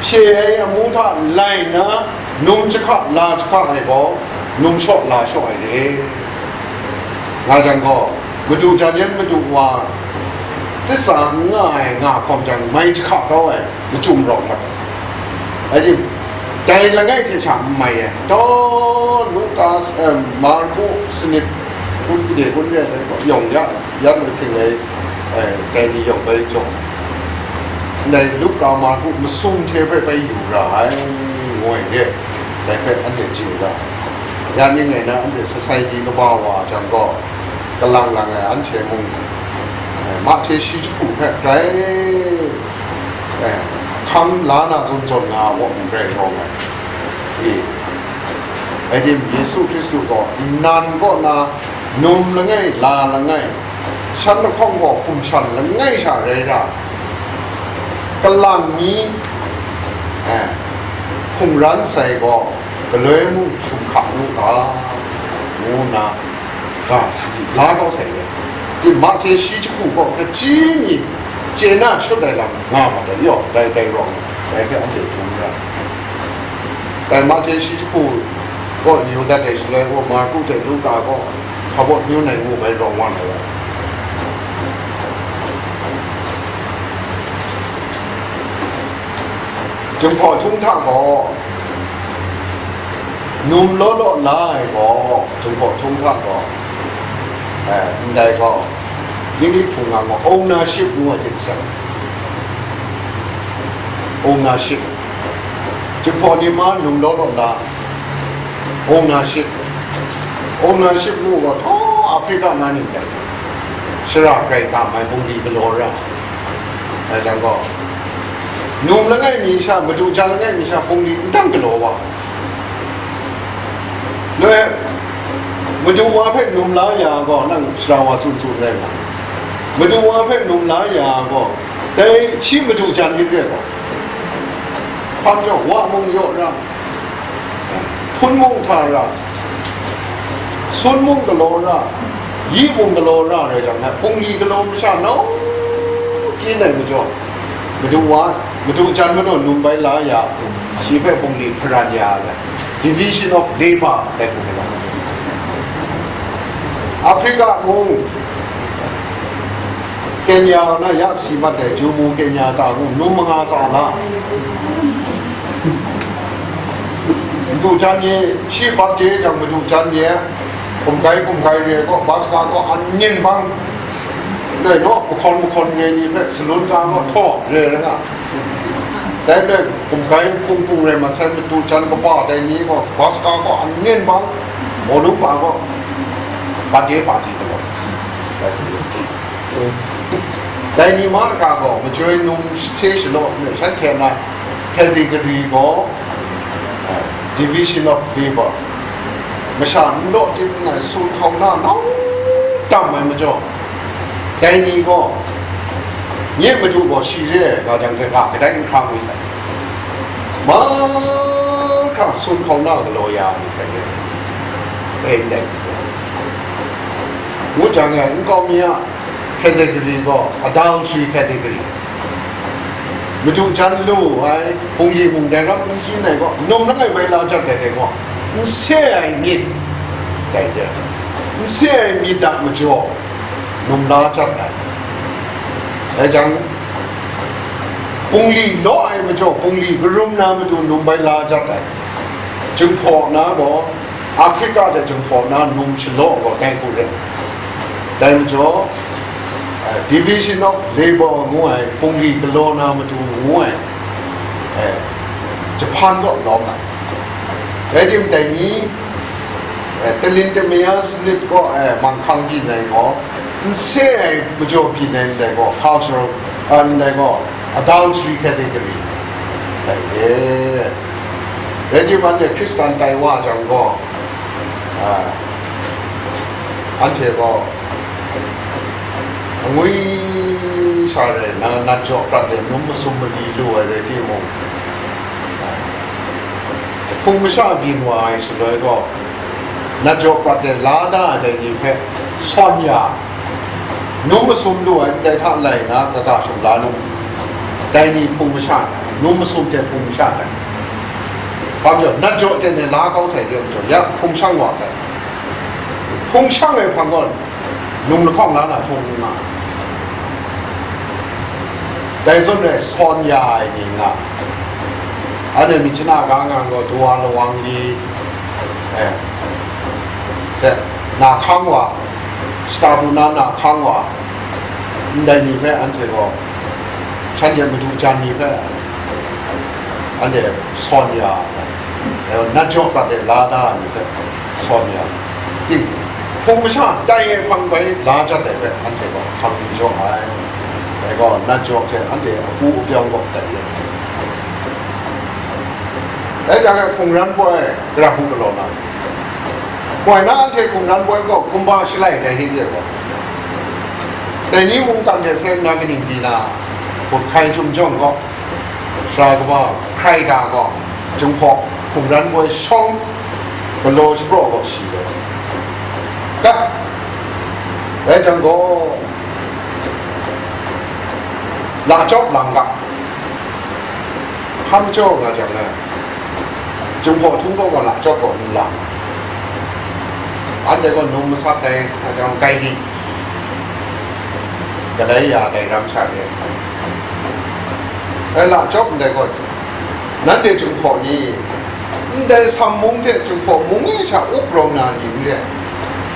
Hpye ai amu hta lai nna, num jahka la jahka ai gaw, num shaw la shaw ai re. Nga jang gaw, madu jan yan madu wa, tisa n nga ai nga hkawm jang, mai jahka kau ai, machyum rawng mat ai. Dai langai hte sha n mai ai. Taw, Luka, eh, Marku sanit, kun gade kun re ai gaw, yawng ya, yan mahkring ai, eh, dai ni yawng bai jaw. Ndai Luka, Marku masum hte hpe bai yu ra ai, ngu ai re, dai hpe anhte chye ra ai. Ya ning rai na, anhte society kaba wa jang gaw, kalang lang ai anhte mung, eh, Mahte shi jahku hpe grai, eh, hkam la na zawn zawn nga a gaw n rai rawng ai. I, ai tim, Yesu Hkristu gaw nnan kaw na num langai, la langai, shan lahkawng gaw hkum shan langai sha rai ra, kalang mi, eh, hkungran sai gaw galoi mung hkrum hkam u ga, ngu nna, ga sadi la kau sai re. Di Mahte shi jahku gaw kaji mi chye na shut ai lam nga ma ai, yaw, dai, dai rawng, dai hpe anhte htum ra. Dai Mahte shi jahku gaw ni u dat ai shaloi gaw, Marku hte Luka gaw hpa baw nyu nai ngu bai rawng wa na ra. Jinghpaw htung hta gaw, num law law la ai gaw, jinghpaw htung hta gaw, eh, ndai gaw, English hpung nga gaw, ownership ngu ai hte seng. Ownership. Jinghpaw ni ma num law law la, ownership. Ownership ngu gaw, htaw Africa na ning dai, shara grai tam ai bungli galaw ra. Dai jang gaw, num langai mi sha, madu jan langai mi sha, bungli n dan galaw wa. Loi, madu wa hpe num la ya gaw, nang shara wa tsun tsun rai nga. Madu wa hpe num la ya gaw, dai shi madu jan myit re gaw, hpa majaw wa mung yaw ra, Sun mung hta ra, sun mung galaw ra, yi mung galaw ra rai jang, hpungli galaw masha nau kyin ai majaw, madu wa, madu jan manaw num bai la ya, shi hpe hpungli hparan ya ai, division of labor rai hpung ai. Africa mung, Kenya na ya si mat ai, Jumu Kenya ta ngu num manga tsa la. Madu jan ni shi bap de jang madu jan ni, kumgai kumgai re gaw, baska gaw an nin bang, lai naw, mahkawn mahkawn re ni hpe salun ka gaw htaw re re nga. Dai le, kumgai pung pung rai mat sai, madu jan kaba dai ni gaw, baska gaw an nin bang, mawlung ba gaw, bade ba di gaw. Dai ni ma kaga gaw, majoi num hte shalaw, shanhte na category gaw, eh, division of labor. Masha n law tim n ai sun hkau na nau tam ai majaw, dai ni gaw, nye madu gaw shi re ai ga jang, gaga kadai n hkra ngwi sai. Mahkra sun hkau na galaw ya ai ni hkrai re, e ndai ngu jang, e nkau mi a category gaw adultery category. Madu jan lu ai, hpungli mung dai ram n kyin ai gaw, num langai bai la jat dai dai gaw, n se ai myit dai de, n se ai myit a majaw, num la jat ai. Dai jang, hpungli law ai majaw, hpungli karum na matu num bai la jat ai. Jinghpaw na gaw, Africa de jinghpaw na num shalaw gaw dai hku re. Dai majaw, eh, division of labor ngu ai, hpungli galaw na matu ngu ai, eh, Japan gaw lawm ai. Rai tim, dai ni, eh, talin tame a sanit gaw, eh, manghkang byin ai gaw, n se ai majaw byin ai ndai gaw, cultural, eh, ndai gaw, adultery category dai re. Rai tim, anhte Hkristan tai wa jang gaw, ah, anhte gaw angwi sha rai nna, nat jaw prat ai num masum mali lu ai rai timung, hpung masha byin wa ai shaloi gaw, nat jaw prat ai la da ai dai ni hpe sawn ya, num masum lu ai ndai hta lai nna, kata shawng la lu, dai ni hpung masha, num masum hte hpung masha tai. Hpa majaw, nat jaw ten e la kau sai re majaw, ya hpung shang wa sai. Hpung shang ai hpang gaw, num lahkawng la na htung n nga. Dai zawn rai sawn ya ai ni nga. Anhte myit shana ga nga gaw, dawa lawang li, eh, hte, na hkang wa, shata pru na na hkang wa, ndai ni hpe anhte gaw, shanhte madu jan ni hpe anhte sawn ya, eh, nat jaw prat e la da ai ni hpe, sawn ya. Ting, hpung masha tai ai hpang bai la jat ai hpe, anhte gaw hkang n jaw ai. Dai gaw, nat jaw hte anhte apu apyawng gaw tai re. Dai jang e, hkungran poi gara hku galaw na, poi na, anhte hkungran poi gaw kumba shalai dai hte re gaw, dai ni mungkan hte sai nna kaning di na, hkut hkai chyum jawng gaw, Sara kaba hkrai da gaw, Jinghpaw hkungran poi shawng galaw shapraw gaw shi rai. Kat, rai jang gaw, lachyawp lang ga, hkam jaw nga jang na, Jinghpaw htung gaw gaw lachyawp gaw n lang. Anhte gaw num masat ai, a jang, Gaili, Galai ya dai ram sha de. Ai, lachyawp ndai gaw, nanhte Jinghpaw ni, ndai Sam mung hte Jinghpaw mung e sha up rawng na ni n re ai.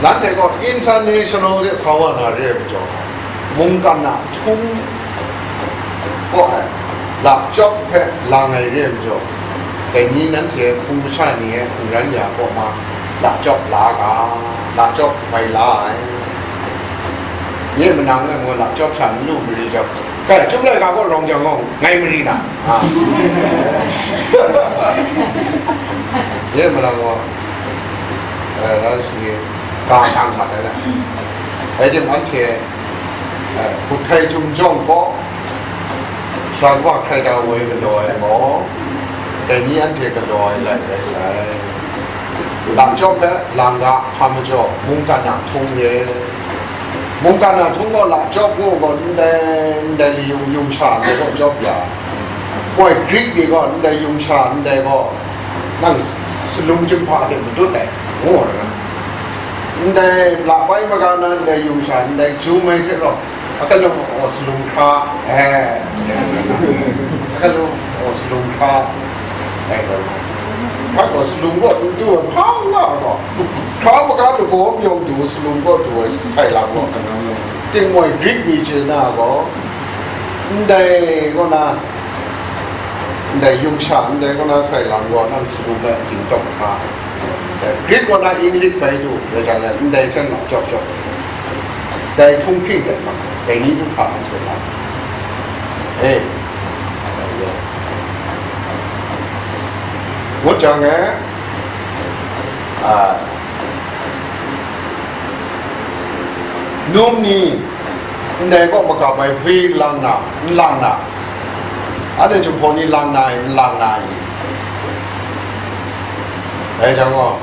Nanhte gaw international de sa wa na re ai majaw, mungkan a htung kaw ai lachyawp hpe lang ai re ai majaw, dai ni nanhte hpung masha ni e hkungran ya kaw ma, lachyawp la ga, lachyawp mai la ai. Nye manang e mung lachyawp sha n lu mari jang, kai, chyum laika kaw rawng jang gaw, ngai mari na, a. Nye manang gaw, eh, na shi, ga dang mat ai la. Rai tim, anhte, eh, hkut hkai chyum jawng gaw, Sara kaba hkrai da woi galaw ai gaw, dai ni anhte galaw ai lai rai sai. Lachyawp hpe lang ga hpa majaw, mungkan a htung re. Mungkan a htung gaw lachyawp ngu gaw ndai, ndai layung yung sha ndai gaw chyawp ya. Moi Grik ni gaw ndai yung sha ndai gaw nang salum jinghpa hte madut ai, ngu ai. Ndai la bai maga na ndai yung sha ndai jum ai hte rau, a kalum aw salum hkra, eh, a kalum aw salum hkra, eh, hpa gaw salum gaw n du ai hpa n nga gaw, hkra maga lagaw myawng du salum gaw du ai sai lam gaw, tingmoi Grik ni chye na gaw, ndai kaw na, ndai yung sha ndai kaw na sai lam gaw nang salum ai ating tawk hkra. Grik kaw na English bai du, rai jang, ndai hten lachyawp chyawp, dai htunghking dai hkang, dai ni du hta anhte na, e, ngut jang e, a, num ni ndai kaw magap ai ve lang na, n lang na, anhte Jinghpaw ni lang na ai, n lang na ai, dai jang gaw,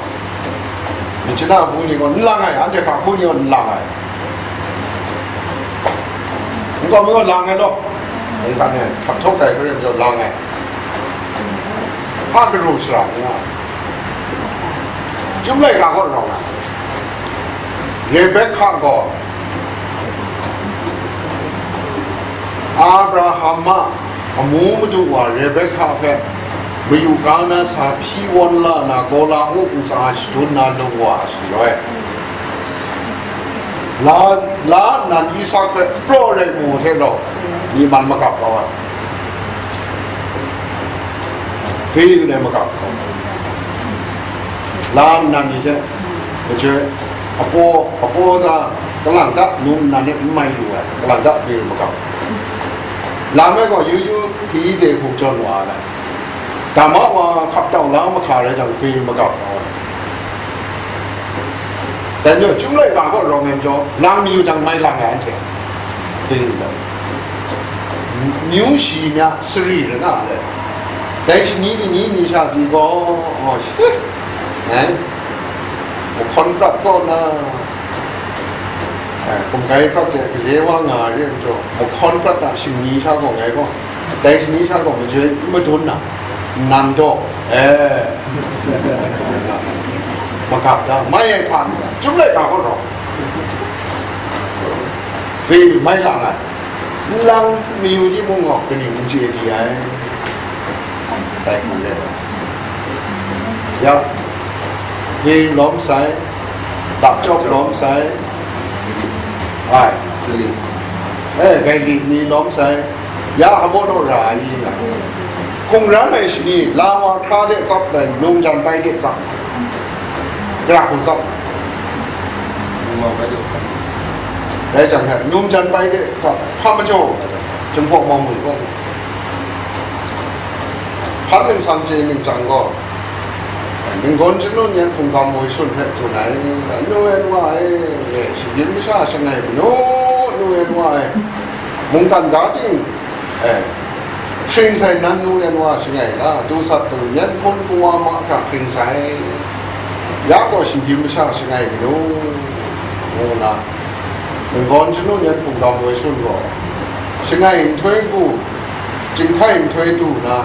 Myitkyina hku ni gaw n lang ai, anhte hkra hku ni gaw n lang ai. N gaw mi gaw lang ai law, mungkan e hkap htaw kai hkaren jaw lang ai. Hpa garu shara n nga ai. Chyum laika gaw rawng ai. Rebekah gaw Abraham a amu madu wa Rebekah hpe mayu ga na sa hpyi wawn la na, gaw la ngu ntsa shadun na lung wa shaloi, la, la nnan Isak hpe praw rai mu hte rau, myi man magap kau ai. Ve ai magap kau ai. La nnan ni hte, majoi, apaw, apaw za, kalang ta num nnan e n mai yu ai, kalang ta ve ai magap. Lam e gaw yu yu hpyi de hku jawn wa ai. Dama wa hkap tau la mahka rai jang, ve ai magap kau ai. Dai majaw, chyum laika gaw rawng ai majaw, lang mayu jang mai lang ai anhte. Hpring gaw, myu shi ni a sari rai nga ai. Dai shani ni ni ni sha pyi gaw, oh, shi, eh, mahkawn prat kaw na, eh, hkum kai prat de gale wa nga ai re majaw, mahkawn prat a shingni sha gaw ngai gaw, dai shani sha gaw majoi n madun na, nnan daw, eh, magap da, mai ai hpa n ga, chyum laika gaw rawng. Ve mai lang ai. N lang mayu timung gaw, kaning n chye di ai. Dai hku re. Ya, ve lawm sai, dap chyawp lawm sai, ai, dali, eh, gai li ni lawm sai, ya, abaw naw ra ai ni nga. Hkungran ai shani, la wa hkra de tsap ai, num jan bai de tsap, gara hku tsap, num jan bai de tsap. Rai jang hte, num jan bai de tsap, hpa majaw, Jinghpaw Mawmwi kaw, hpan ningsang chye ningchang gaw, ninggawn janun yan hpunggan woi shun hpe tsun ai, nu e nu wa e, shinggyim masha shangai manu, nu e nu wa e, mungkan ga ting, eh, hpring sai nan nu yan wa shangai la, dusat dum yan hpun kawa mahkra hpring sai, ya gaw shinggyim masha shangai manu, ngu nna, ninggawn janun yan hpunggan woi shun gaw, shangai nhtoi du, chyinghkai nhtoi du nna,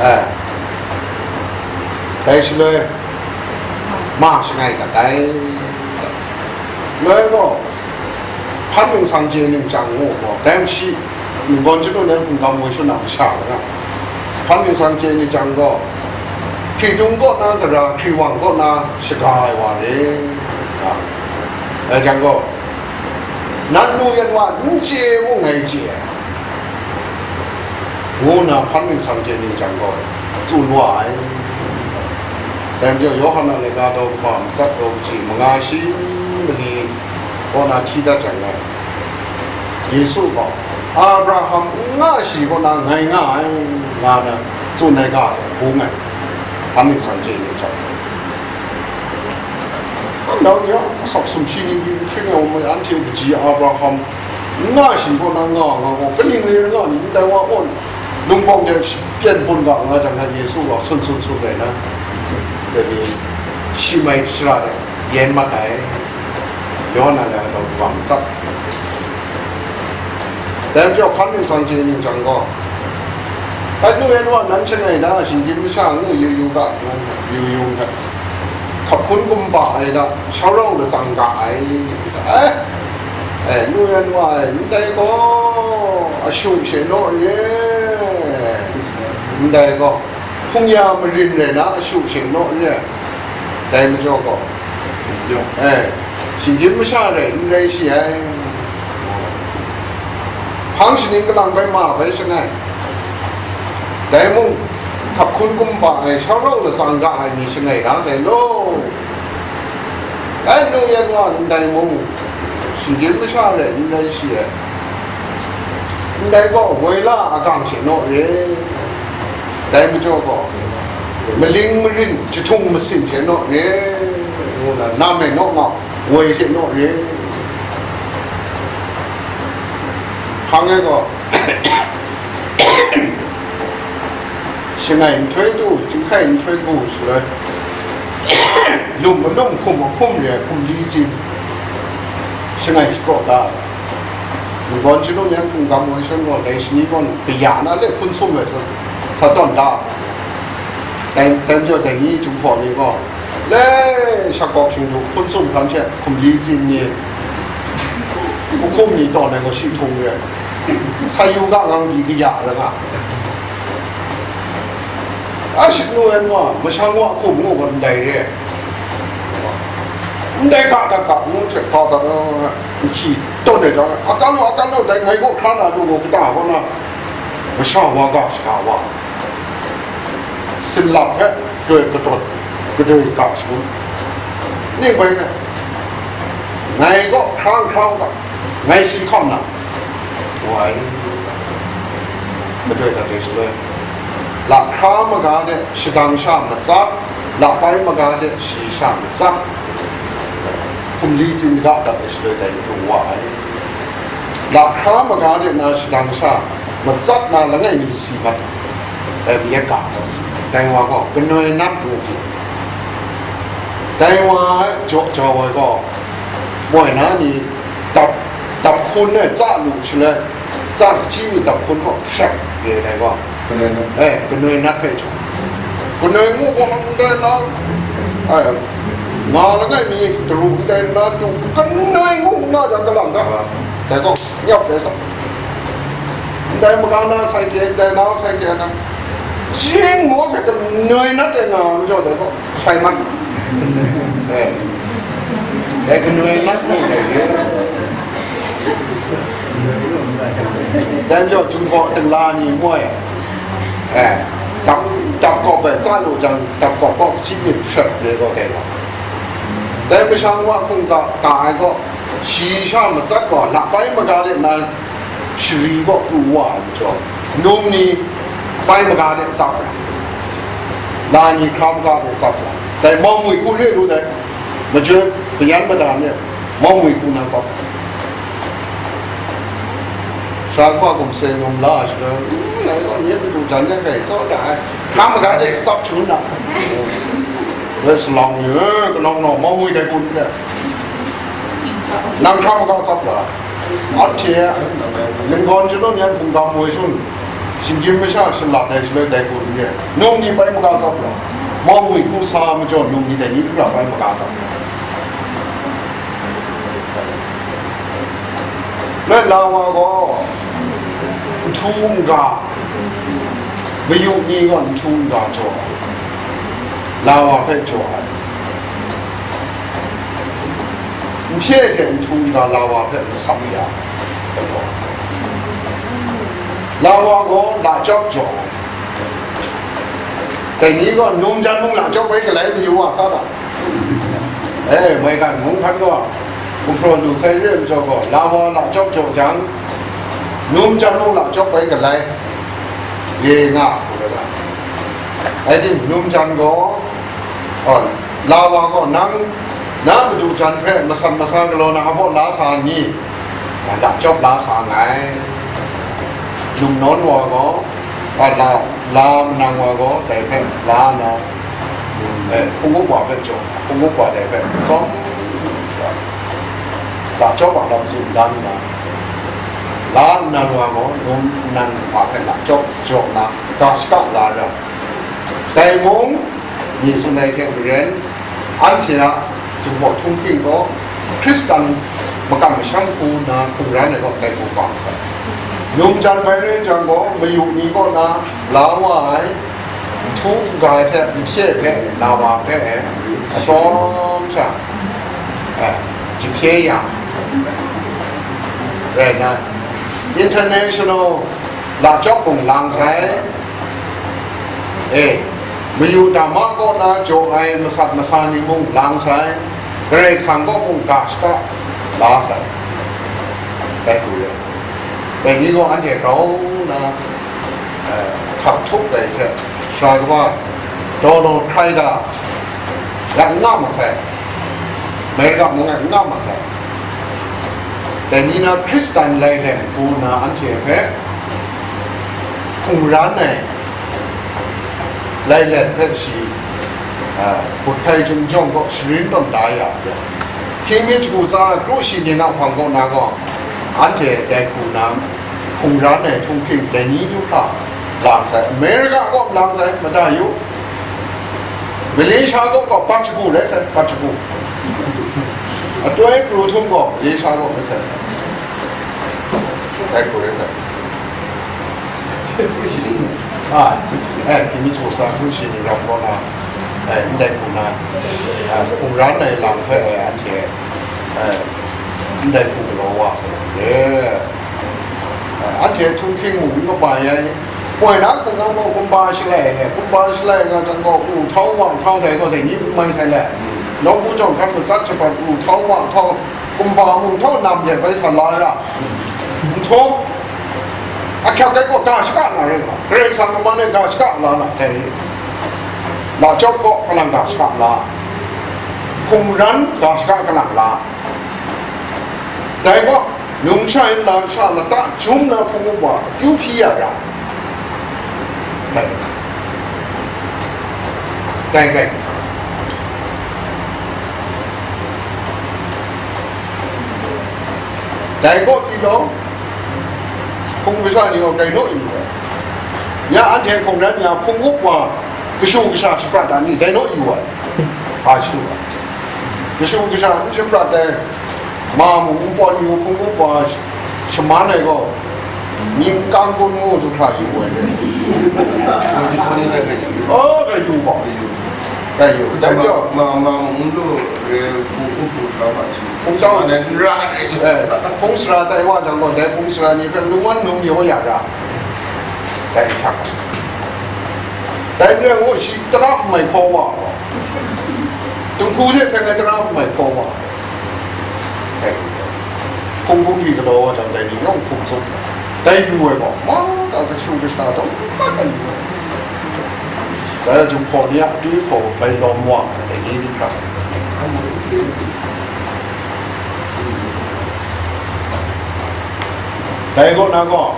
eh, dai shaloi, ma shangai gat ai. Loi gaw, hpan ningsang chye ningchang ngu gaw, dai mashi, ninggawn janun yan hpunggan woi shun a masha gaw, hpan ningsang chye ningchang gaw, hkritung kaw na gara, hkriwang kaw na shaga ai wa re, nga ai jang gaw, nan nu yan wa n chye mung ngai chye ai, ngu nna hpan ningsang chye ningchang gaw tsun wa ai. Dai majaw, Yawhan a laika daw kaba matsat daw kaji manga shi mali kaw na hti dat jang ai. Yesu gaw, Abraham n nga shi kaw na ngai nga ai, nga na tsun ai ga e bung ai, hpan ningsang chye ningchang. Nau ni a, asak sumshi ni byin hpring ai wa mai, anhte kaji Abraham n nga shi kaw na nga nga gaw, kaning re nga ni, ndai wa awn, lungpawng hte pyen bun ga nga jang, Yesu gaw sun sun sun rai na, dai ni, shi mai shara de yen mat ai, yaw na le a daw wa matsat. Dai majaw hkan ningsang chye ning jang gaw, "Hkait nu yan wa, nan shangai na, shinggyim masha ngu yu yu ga, yu yu ga, hkap hkun kumba ai da, shau rau latsang ga ai, eh, eh, nu yan wa ai, ndai gaw ashu she naw re, ndai gaw hpung ya marin rai na ashu she naw re, dai majaw gaw, eh, shinggyim masha rai n rai shi ai, hpang shaning kalang bai ma bai shangai, dai mung, hkap hkun kumba ai, shau rau latsang ga ai ni shangai da sai law, ai nu yan wa ndai mung, shinggyim masha rai n rai shi ai, ndai gaw woi la agang she naw re, dai majaw gaw, maling marin jahtung masin she naw re, ngu na, nam ai naw nga, woi she naw re." Hpang e gaw, shangai nhtoi tu, chyinghkai nhtoi gu shaloi, lum malum hkum ahkum re ai hkum li tsin, shangai shapraw da ai. Ninggawn chyalu yan hpung gam woi shan gaw, dai shani gaw kaya na le hpun sum ai sa, sa tawn da ai. Dai, dai majaw dai ni Jinghpaw ni gaw, le, shakawk shingdu hpun sum hkan hte hkum li tsin ni, hku hkum ni tawn ai gaw shi htung re, sa yu ga ngang pyi kaya ra nga. A shik nu ai wa, mashang wa hkum ngu gaw ndai re. Ndai ga dat ga ngu hte ga dat, nhki tawn ai jang, akan law, akan law, dai ngai kaw hkra na lu gaw, kata kaw na, masha wa ga shaga wa, sinlap hpe doi kadawt, kadoi ga shangun, ning bai na, ngai kaw hkra hkra u ga, ngai si hkam na, wa ai, madoi dat ai shaloi, lahkra maga de shadang sha matsat, lahpai maga de shayi sha matsat, hkum li tsin ga dat ai shaloi dai matu wa ai. Lahkra maga de na shadang sha matsat na langai mi si mat ai, dai mayat ga dat si. Dai wa gaw kanoi nat ngu pyi. Dai wa jaw jau ai gaw, moi na ni dap, dap hkun ai tsa lu shaloi, tsa kachyi mi dap hkun gaw hpyap re ai gaw, kanoi nat, eh, kanoi nat hpe jaw. Kanoi ngu gaw ndai na, eh, nga langai mi daru ndai na tu, kanoi ngu na jang kalang da. Dai gaw, nyap rai sa. Ndai maga na sai kye, ndai na sai kye na. Jing maw sai kanoi nat ai nga majaw dai gaw, shai mat. Eh. Dai kanoi nat mu dai re. Dai majaw Jinghpaw tengla ni moi, eh, dap, dap kawp ai tsa lu jang, dap kawp gaw kachyi myit hpyap re gaw dai gaw. Dai mashang wa hkungga ka ai gaw, shayi sha matsat gaw, lahpai maga de na shari gaw pru wa ai majaw, num ni bai maga de tsap ai, la ni hkra maga de tsap ai, dai mawngwi hku re lu dai, majoi kayan mada ni mawngwi hku na tsap ai. Sha hpa gumseng num la shaloi, "Mm, ngai gaw nye madu jan de grai tsawt da ai, hkra maga de tsap chun na." Woi, salang ni, "Eh, kanau nau, mawngwi dai kun de. Nang hkra maga tsap la. Anhte, ninggawn chyalu yan hpung gam woi shun, shinggyim masha shalat ai shaloi dai kun de. Num ni bai maga tsap la. Mawngwi hku sa majaw, num ni dai ni hkra bai maga tsap la." Loi la wa gaw, nhtu n-ga, mayu ni gaw nhtu n-ga jaw ai, la wa hpe jaw ai, nhpye hte nhtu n-ga la wa hpe masam ya ai, la wa gaw lachyawp jaw ai, dai ni gaw num jan mung lachyawp bai galai mayu wa sa ta. Eh, maigan mung hkan gaw, gumhpraw lu sai re ai majaw gaw, la wa lachyawp jaw jang, num jan mung lachyawp bai galai, re nga, ngu ai ga. Rai tim, num jan gaw, oh, la wa gaw, nang, na madu jan hpe masan masa galaw na a baw la sa ni, lachyawp la sa nngai. Num nawn wa gaw, a, la, la manang wa gaw, dai hpe la na, num Eh, hpung up wa hpe jaw, hpung up wa dai hpe tsawm, la chyawm a lam tsun dan nna, la nnan wa gaw, num nnan wa hpe la chyawm jaw nna, ga shaka la ai. Dai mung, mi tsun ai hte maren, anhte a Jinghpaw Htunghking gaw, Hkristan makam masham hku nna hkungran ai gaw dai hku bang sai. Num jan bai re jang gaw, mayu ni kaw na la wa ai, nhtu n-ga ai hte nhpye hpe na wa hpe atsawm sha, eh, jahpye ya rai nna, international la chyawm mung lang sai, eh, mayu dama kaw na jaw ai masat masa ni mung lang sai, Karai Kasang kaw mung ga shaka la sai, dai hku re. Dai ni gaw anhte grau nna, eh, htak htup ai hte, sara kaba Donald Crider, ya n nga ma sai, America mung ya n nga ma sai. Dai ni na Hkristan lailen hku nna anhte hpe hkungran ai lailen hpe shi, a, hput hpai chyum jawng kaw sharin tawn da ya, hkying mi shagu tsa kru shi ni na hpang kaw na gaw, anhte dai hku na hkungran ai htunghking dai ni du hkra lang sai, America kaw lang sai, mada yu, Malaysia kaw gaw bat shagu rai sai, bat shagu. Atoi pru htum gaw Malaysia kaw rai sai. Dai hku rai sai. Ai, eh, hkying mi shagu tsa hkru shi ni ram kaw na, eh, ndai hku na, eh, hkungran ai lam hpe, eh, anhte, eh, ndai hku galaw wa sai, eh, anhte htunghking mung n kabai ai, poi na hku na gaw kumba shalai ai, kumba shalai nga jang gaw, u htau wa htau dai gaw dai ni n mai sai le, nawku jawng hkan matsat shabat u htau wa htau, kumba mung htau nam de bai sa la ra, nhtawm, ahkyak ai gaw ga shaka na rai nga, Karai Kasang kaman e ga shaka la na dai ni, la chyawm gaw kalang ga shaka la, hkungran ga shaka kalang la, dai gaw, num sha yin lam sha lata jum na hpung up wa akyu hpyi ya ra, dai, dai rai. Dai kaw pyi law, hpung masha ni gaw grai naw yu ai. Ya anhte hkungran ya hpung up wa kashu kasha shaprat ai ni dai naw yu ai, a shadu ai. Kashu kasha n shaprat ai, ma mung n pawn yu hpung up wa shaman ai gaw, mying kang kun ngu du hkra yu ai. Aw, grai yu gaw. Grai yu. Dai majaw, ma, ma mung n lu re hpung up hpung sara ma shi. Hpung sara. Shaman ai n ra ai. Eh, hpung sara tai wa jang gaw, dai hpung sara ni hpe lungwan num yaw ya ra. Dai hkak. Dai re ngu shi tara n mai hkaw wa gaw, dinghku hte seng ai tara n mai hkaw wa, hpung bungli galaw wa jang dai ni yawng hkum tsup, dai yu ai gaw, ma, ga kashu kasha taw, ma, ga yu ai. Dai Jinghpaw ni a akyu hpaw bai lawm wa, dai ni du hkra. Dai kaw na gaw,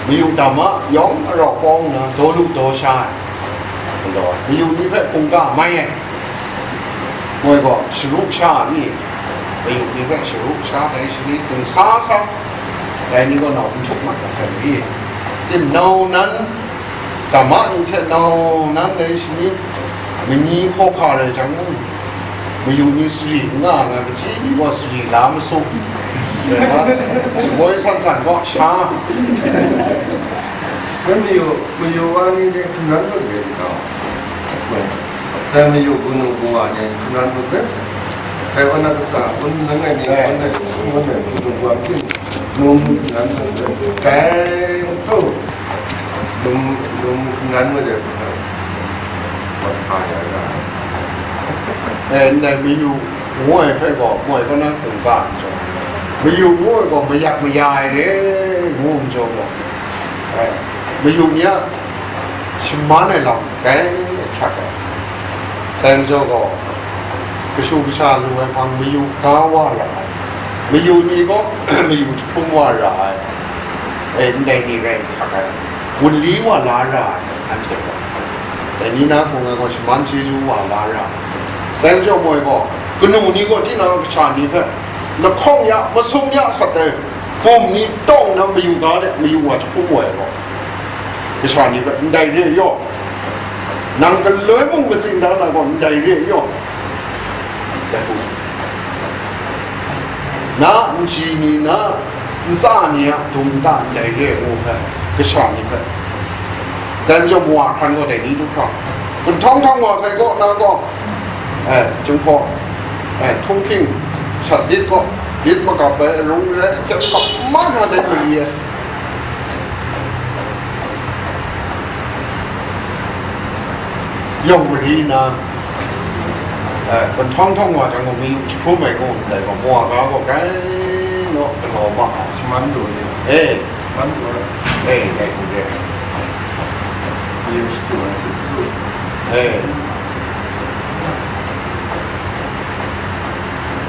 mayu dama yawng arau pawng na daw lu daw sha ai, mayu ni hpe hkungga mai ai, moi gaw sharu sha ai ni, mayu ni hpe sharu sha dai shani dingsa sa, dai ni gaw nau n htuk mat ga sai ni, tim nau nan, dama ni hte nau nan dai shani, mani hkawhka rai jang, mayu ni sari n nga nga, kachyi ni gaw sari la masu, shaboi san san gaw sha. Mayu, mayu wa ni de hkungran mat rai sa, dai mayu gun u gu wa ni hkungran mat rai sa, dai wa na kasa gun langai ni, eh, gun ai gun ai gun u gu wa ni, num hkungran mat rai, dai hkau, num, num hkungran mat ai hkungran, wa sa ya ra. Eh, ndai mayu ngu ai hpe gaw, moi kaw na hkungga n jaw, mayu ngu ai gaw mayak maya ai re, ngu n jaw gaw, eh, mayu ni a shaman ai lam grai hkyak ai. Dai majaw gaw, kashu kasha lu ai hpang mayu ga wa ra ai, mayu ni gaw mayu jahprum wa ra ai, eh, ndai ni rai hkyak ai, wunli wa la ra ai, anhte gaw. Dai ni na hkung ai gaw shaman chyeju wa la ra. Dai majaw moi gaw, kanu ni gaw tinang kasha ni hpe lahkawng ya, masum ya sat ai, bum ni tawng na mayu ga de, mayu wa jahkum wa ai gaw, kasha ni hpe ndai re yaw, nang galoi mung katsing da na gaw, ndai re yaw. Dai hku. Na nji ni, na ntsa ni a dum nta ndai re ngu hpe, kasha ni hpe. Dai majaw, mawa hkran gaw dai ni du hkra, gunhtawng htawng wa sai kaw na gaw, eh, Jinghpaw, eh, htunghking, shat lit gaw, lit magap ai, arung rai, hkyep hkap mahkra dai mari ai. Yawng mari na, eh, gunhtawng htawng wa jang gaw, mayu jahkrum ai ngu ndai gaw, mawa ga gaw grai naw galaw ma ai. Shaman du ni. Eh. Shaman du ai. Eh, dai hku re. Mayu shadu ai sut sut. Eh.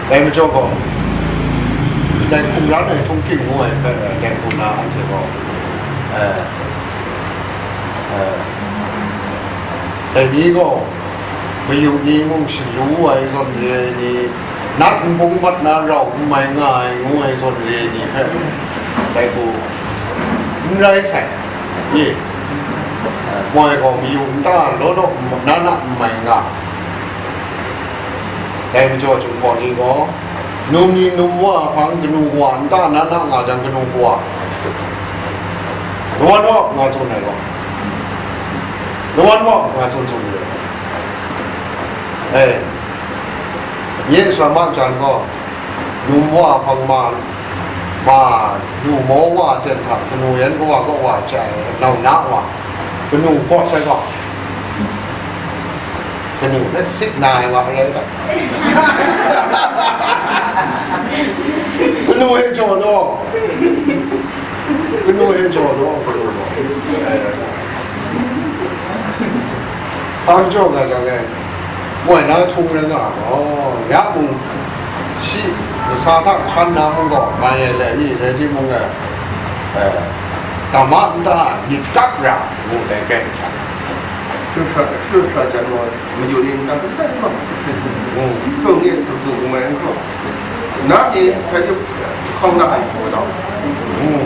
Dai majaw gaw, dai hkungran ai htunghking ngu ai hpe, dai hku na anhte gaw, eh, eh, dai ni gaw, mayu ni mung shalu ai zawn re ai ni, nat nbung mat na rau n mai nga ai ngu ai zawn re ai ni hpe, dai hku n rai sai, i, eh, moi gaw mayu nta law law na na n mai nga ai. Dai majaw Jinghpaw ni gaw, num ni num wa hpang kanu wa nta na na nga jang, kanu wa, lawan wa nga tsun ai gaw, lawan wa nga tsun tsun ai gaw, eh, nye sara ma jan gaw, num wa hpang ma, ma yu maw wa ten hta, kanu yan kawa kaw wa chye ai, nau na wa, kanu gawt sai gaw, kanu hpe sit na ai wa rai ga, kanu e jaw law, kanu e jaw law, kanu gaw. Hpa jaw ga jang e, moi na htung rai nga gaw, ya mung, shi masa hta hkan na mung gaw, mai ai le, i rai timung e, eh, dama nta myit kap ra ngu dai rai hkya. Hkru hkra, hkru hkra jan gaw, mayu ni nta hkru hkra gaw, mm, htung ni hkru hkru mai n gaw, na ni sa yup hkawng na ai hkru gaw, mm,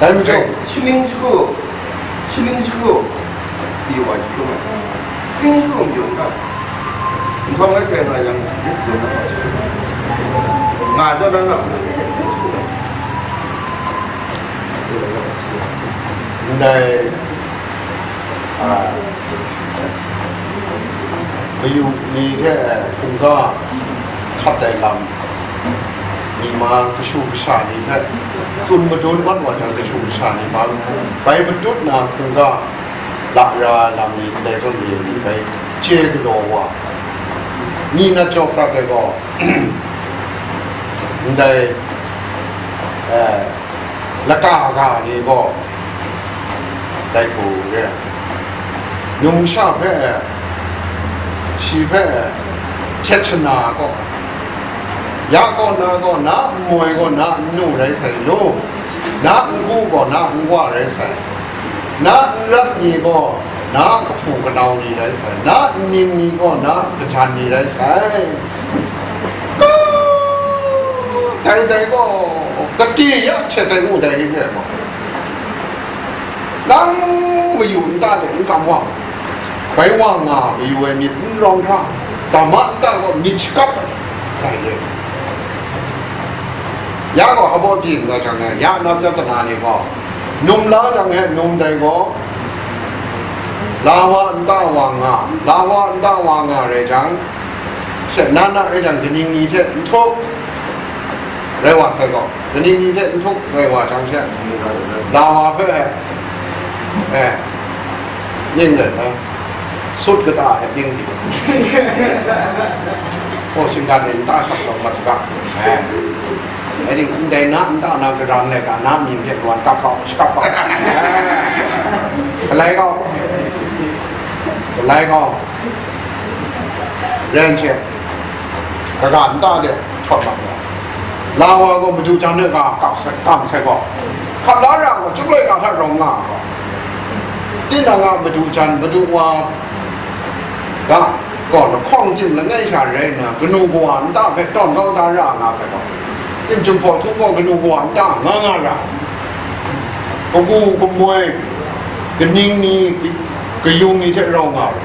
dai majaw, eh, shaning shagu, shaning shagu, pyi wa shagu ma, shaning shagu mayu n ga, nhtawm ai sai nga yang, nga zawn na nga, ndai, a, mayu ni hte hkungga hkap ai lam, myi ma kashu kasha ni hpe tsun madun mat wa jang, kashu kasha ni ma bai matut na hkungga la ra ai lam ni ndai zawn re ai ni bai chye galaw wa, ni na jaw prat ai gaw, ndai, eh, laka ga ni gaw, dai hku re ai. Numsha hpe, shi hpe htet shana gaw, ya gaw, na gaw, na nmoi gaw, na nnu rai sai lu, na ngu gaw, na nwa rai sai, na nrat ni gaw, na kahpu kanau ni rai sai, na nning ni gaw, na kajan ni rai sai. Dai dai gaw, kati ya htet ai ngu dai ni hpe gaw, nang mayu nta de n kam wa, bai wa nga mayu ai myit n rawng hkra, dama nta gaw myit shakap ai, dai re. Ya gaw, hpa baw byin nga jang e, ya na pyat tana ni gaw, num la jang e, num dai gaw, la wa nta wa nga, la wa nta wa nga rai jang, she na na rai jang, kaning ni hte n htuk rai wa sai gaw, kaning ni hte n htuk rai wa jang she, la wa hpe, eh, ning rai na, sut kata ai ning di, oh, shinggan e nta shap taw mat saga, eh, rai jang, ndai na nta na garan lai ga, na mying hte wan kap kau, shakap kau, eh, galai kau, galai kau. Ren she, kaga nta de htawt mat ai. La wa gaw madu jan de ga kap sai, kam sai gaw, hkap la ra gaw, chyum loi ga hta rawng nga ai gaw, Tinang a madu jan, madu wa ga gaw lahkawng tim langai sha rai nna, kanu kawa nta hpe tawn kau da ra nga sai gaw, tim Jinghpaw Htum gaw kanu kawa nta nga nga ra, kagu kamoi, kaning ni, kayung ni hte rau nga ra.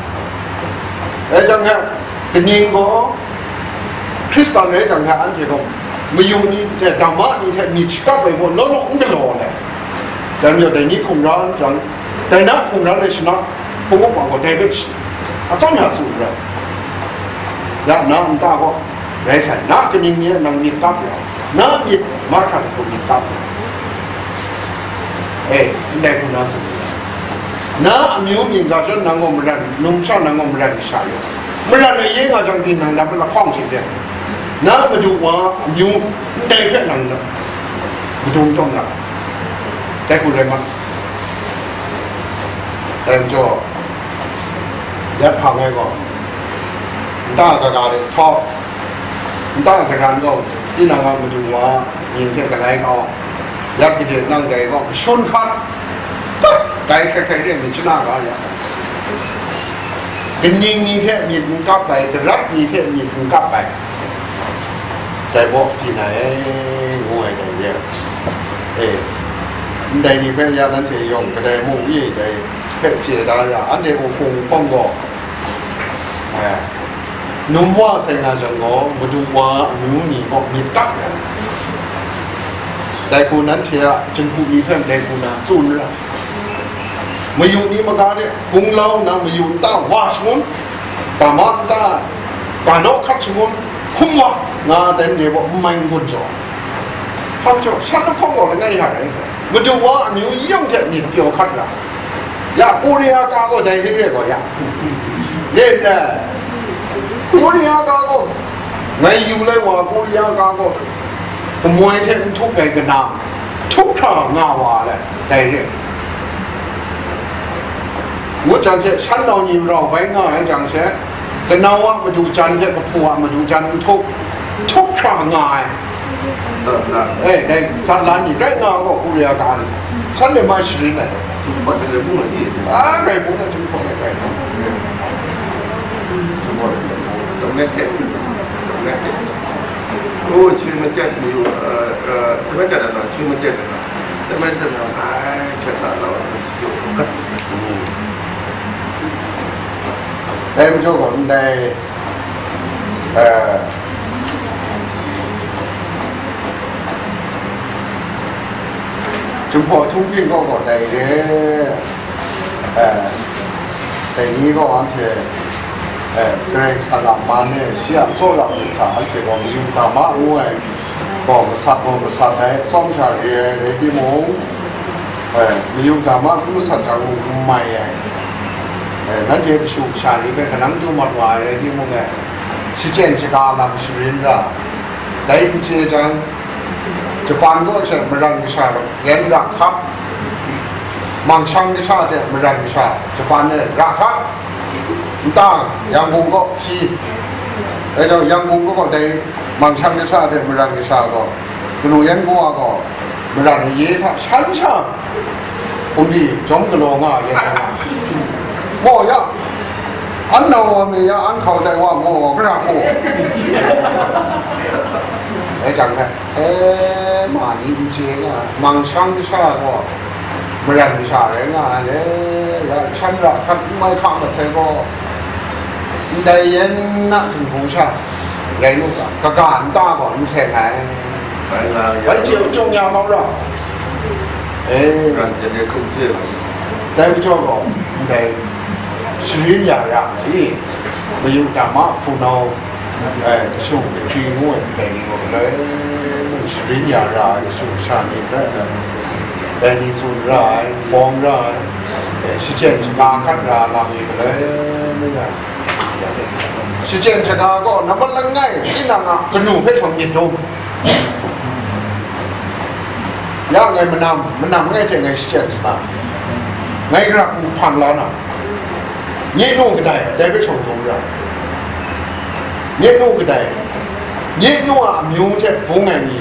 Dai jang hte, kaning gaw, Hkristan rai jang hte anhte gaw, mayu ni hte, dama ni hte myit shakap ai gaw, law law n galaw ai. Dai majaw, dai ni hkum ra jang, dai na hkum ra ai shana, hpung upa gaw dai hpe shi, atsawm ya tsun ra. Ya, na nta gaw rai sai, na kaning ni nang myit kap ra, na myit mahkra ni gaw myit kap ra. E, ndai hku na tsun ra. Na amyu myin ga zawn nang gaw maran, numsha nang gaw maran masha yaw. Maran ai ye nga jang, tinang nang hpe lahkawng hte, na madu wa amyu ndai hpe nang madung tawn ra. Dai hku rai ma. Dai majaw, yat hpang ai gaw, nta kaga de htaw, nta karan gaw, tinang a madu wa mying hte galai kau, yat gade nang dai gaw kashun hkat, dai hkrai hkrai re myit shana ga ya, kaning ni hte myit n kap ai, darat ni hte myit n kap ai, dai baw di na e, ngu ai dai re. E, ndai ni hpe ya nanhte yawng kadai mung e dai hpe chye da ra, anhte wuhpung hpawng gaw, e, num wa sai nga jang gaw, madu wa amyu ni gaw myit kap ai. Dai hku nanhte a jinghku ni hpe ndai hku na tsun ra. Mayu ni maga de gunglau nna mayu nta wa shangun, dama nta ga naw hkat shangun, hkum wa nga dan de gaw n mai n gun jaw. Hpa majaw, shan lahkawng gaw langai ya rai sai, madu wa amyu yawng hte myit pyaw hkat ra. Ya, Korea ga gaw dai hte re gaw ya. Nen rai. Korea ga gaw, ngai yu lai wa, Korea ga gaw, kamoi hte n htup ai kanang, htup hkra nga wa ai, dai re. Ngut jang she, shan nau ni rau bai nga ai jang she, kanau a madu jan hte kahpu a madu jan n htup, htup hkra nga ai. E, dai zatlan ni rai nga gaw, Korea ga ni, shan de mai sharin ai. A, rai bung na, Jinghpaw de rai bung. โอ้ ชื่อมันแจ็คอยู่ เอ่อ เอ่อ ทำไมแต่ละตอนชื่อมันแจ็คนะ ทำไมแต่ละตอนตายแค่ตาเรา Dai majaw gaw ndai, e, Jinghpaw Htum hpyin gaw gaw dai re, e, dai ni gaw anhte, e, Karai Kasang a man e shi a tsawra myit hta anhte gaw mayu dama ngu ai gaw, masat gaw masat ai, tsawm sha re ai rai timung, e, mayu dama n masat jang mung n mai ai, e, nanhte kashu kasha ni hpe kanang du mat wa ai rai timung, e, shachyen shaga lam sharin ra, dai hpyi chye jang, Japan kaw hte maran masha yan ra hkat, mangshang kasha hte maran masha Japan e ra hkat, nta Yangon kaw hpyi, dai jang Yangon kaw gaw dai mangshang kasha hte maran kasha gaw, kanu yan kaw gaw maran aye hta shan sha, hkum di jawm galaw nga ai yan nga. Maw ya, an nau wa me ya, an hkau dai wa maw, gara gaw. Dai jang hte, e, ma ni n chye nga ai, mangshang kasha gaw, maran kasha rai nga ai le, ya, shan ra hkat n mai hka mat sai gaw, ndai yan na htingbu sha rai lu ga, kaga nta gaw n seng ai. Bai nga ya. Bai chye, chyawm ya mau ra. E. Ran jade hkum hte lam. Dai majaw gaw, ndai sharin ya ra ai, mayu dama hpunau, e, kashung kachyi ngu ai ndai ni gaw galoi mung sharin ya ra ai, kashung kasha ni hpe, e, dai ni tsun ra ai, bawng ra ai, e, shachyen shaga hkat ra lam ni galoi mung ai. Shachyen shaga gaw nambat langai, tinang a kanu hpe shawng myit dum. Ya ngai manam, manam ngai hte ngai shachyen sa na, ngai gara hku hpan la na, nye nu kadai, dai hpe shawng dum ra, nye nu kadai, nye nu a amyu hte bung ai ni,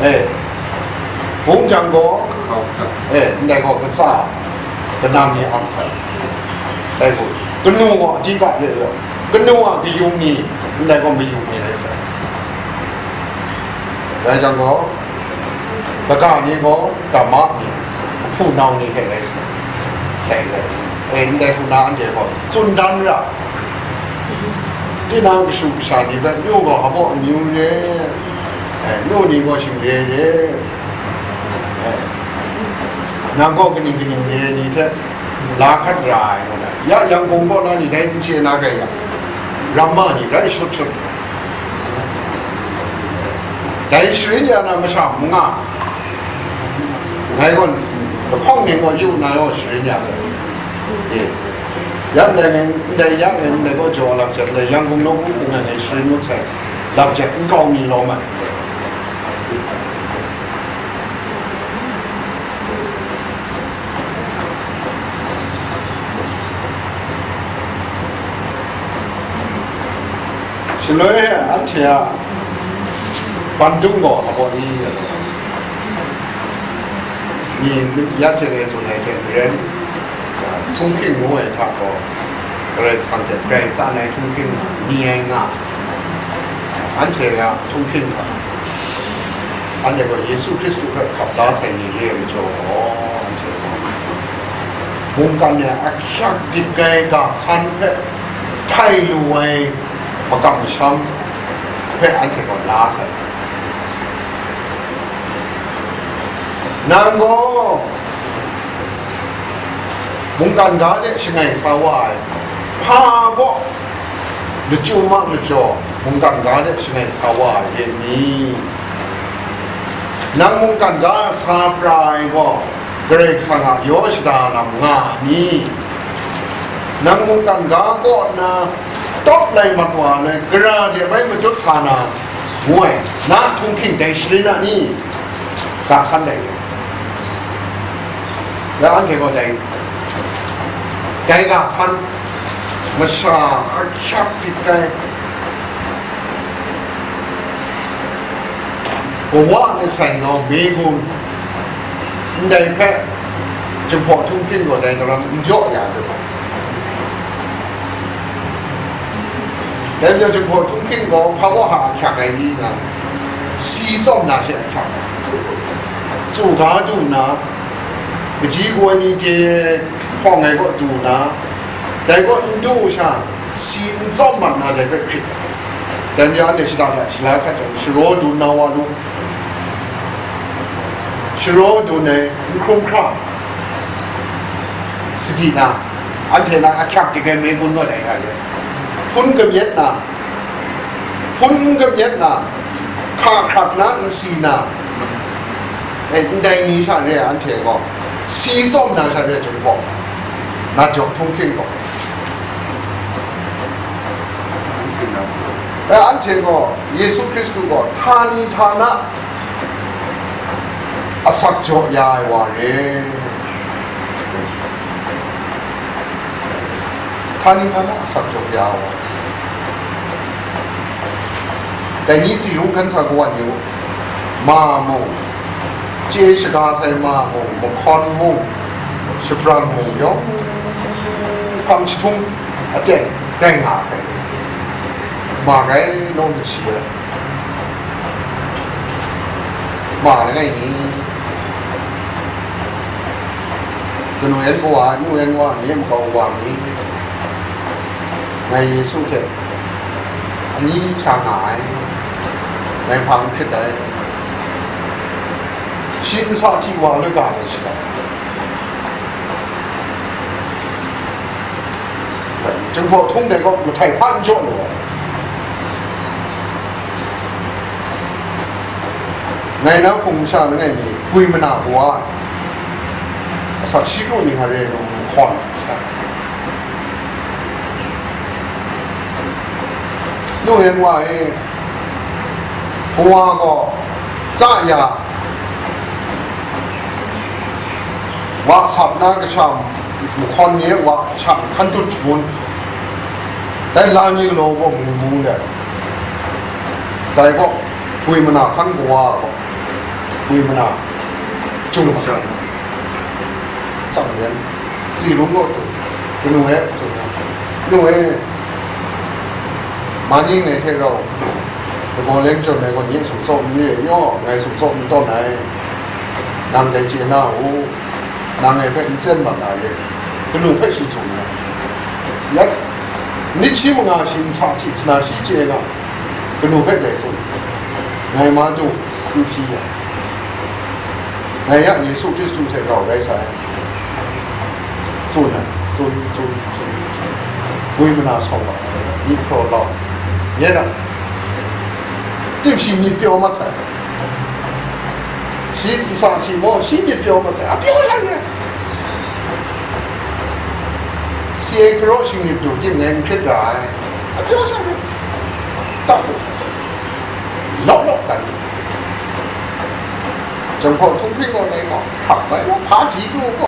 e, Mung jang gaw, eh, ndai gaw katsa, kanam ni ang sai. Dai gaw, kanu gaw, di ga le gaw, kanu a kayung ni, ndai gaw mayung ni rai sai. Rai jang gaw, kaga ni gaw, dama ni, hpunau ni hte rai sai. Dai rai. Eh, ndai hku na anhte gaw, tsun dan ra. Tinang kashu kasha ni hpe, nyu gaw, hpa gaw amyu re, eh, nu ni gaw, shingre re. Nang gaw kaning kaning re ni hte la hkat ra ai, ngu na, ya Yangon kaw na ni dai n chye na rai yang, ramma ni rai shut shut. Dai sharin ya na masha manga, ngai gaw lahkawng ning gaw yu na yaw sharin ya sai. E, ya ndai ngai, ndai ya ngai, ndai gaw jaw lap jep, ndai Yangon nawku hpung ngai sharin ngut sai, lap jep n kau mi lawm ai. Shaloi anhte a pandung gaw hpa gaw ni, ni ya hte e tsun ai hte maren, htunghking ngu ai hta gaw, Karai Kasang hte grai tsan ai htunghking ni ai nga, anhte a htunghking hta, anhte gaw Yesu Hkristu hpe hkap la sai ni re ai majaw gaw, anhte gaw mungkan e ahkyak dik ai ga san hpe htai lu ai makam masham hpe anhte gaw la sai. Nang gaw mungkan ga de shangai sa wa ai, hpa gaw lachyum a majaw mungkan ga de shangai sa wa ai re ni? Nang mungkan ga sa pra ai gaw, Karai Kasang a yaw shada lam nga a ni? Nang mungkan ga kaw nna tawp lai mat wa ai, gara de bai matut sa na, ngu ai, na htunghking dai sharin a ni? Ga san dai. Ya, anhte gaw dai, dai ga san, masha ahkyak dik ai, kawa ni sai nau me gun, ndai hpe, Jinghpaw htunghking gaw dai daram n jaw ya lu ai. Dai majaw Jinghpaw htunghking gaw hpa gaw hka ahkyak ai i nga, si tsawm na she ahkyak ai. Tsu ga du nna, kaji kaw ni de hpawng ai kaw du nna, dai kaw n du sha, si n tsawm mat na dai hpe hkrit ai. Dai majaw anhte shada hta shala hkat jang, sharaw dun na wa lu, sharaw dun ai, n hkrum hkra, sadi na, anhte na ahkyak dik ai me gun naw dai nga re. Hpun kamyet na, hpun n kamyet na, hka hkrak na, n si na, e, ndai ni sha re ai anhte gaw, si tsawm na sha re ai Jinghpaw, na jaw htunghking gaw. E, anhte gaw, Yesu Hkristu gaw, htani htana, asak jaw ya ai wa re. Htani htana asak jaw ya ai wa. Dai ni tsi rung hkan sa kawan yu, ma mung, chye shaga sai ma mung, mahkawn mung, shapran mung yawng hpang jahtum aten rai nga ai. Ma rai naw maji ai. Ma langai mi, kanu yan kawa, nu yan wa, nye makau wa mi, ngai Yesu hte ani sha nga ai, ngai hpa n hkrit ai, shi nsa hti wa laga ai shi ga. Jinghpaw htung dai gaw, mahtai hpa n jaw lu ai. Ngai na hpung masha langai mi, gwi mana kawa ai. Asak shi kru ning a re nung hkawn ai sha. Nu yan wa e, kawa gaw tsa ya, wa sap na kasha mahkawn ni e wa shat hkan tut shangun, dai la ni galaw gaw mung mung de, dai gaw gwi mana hkan kawa gaw, gwi mana Jung sha, tsang yan, tsi rum law tu, kanu e, tsun, kanu e, ma ni ngai hte rau, lagaw leng chyawm ai gaw, nye sumsawk n re ai, ngai sumsawk n tawn ai, nang dai chye na u, nang ngai hpe n tsen mat na re, kanu hpe shi tsun ai. Yat, nit shi manga shi nsa hti sana shi chye nga, kanu hpe dai tsun, ngai ma du, n hpyi ya. Ngai ya Yesu Hkristu hte rau rai sai, tsun ai, tsun, tsun, tsun, tsun. Gwi mana sawng wa, myi hkraw lau, nye na, tim shi myit pyaw mat sai, shi nsa hti maw, shi myit pyaw mat sai, a pyaw sha re. Si ai karaw shingnyip du tim ngai n hkrit ra ai, a pyaw sha re. Tau du hkra sai, law law dan, janghpaw htung hpring gaw ngai gaw, hkap bai gaw, hpa di du gaw,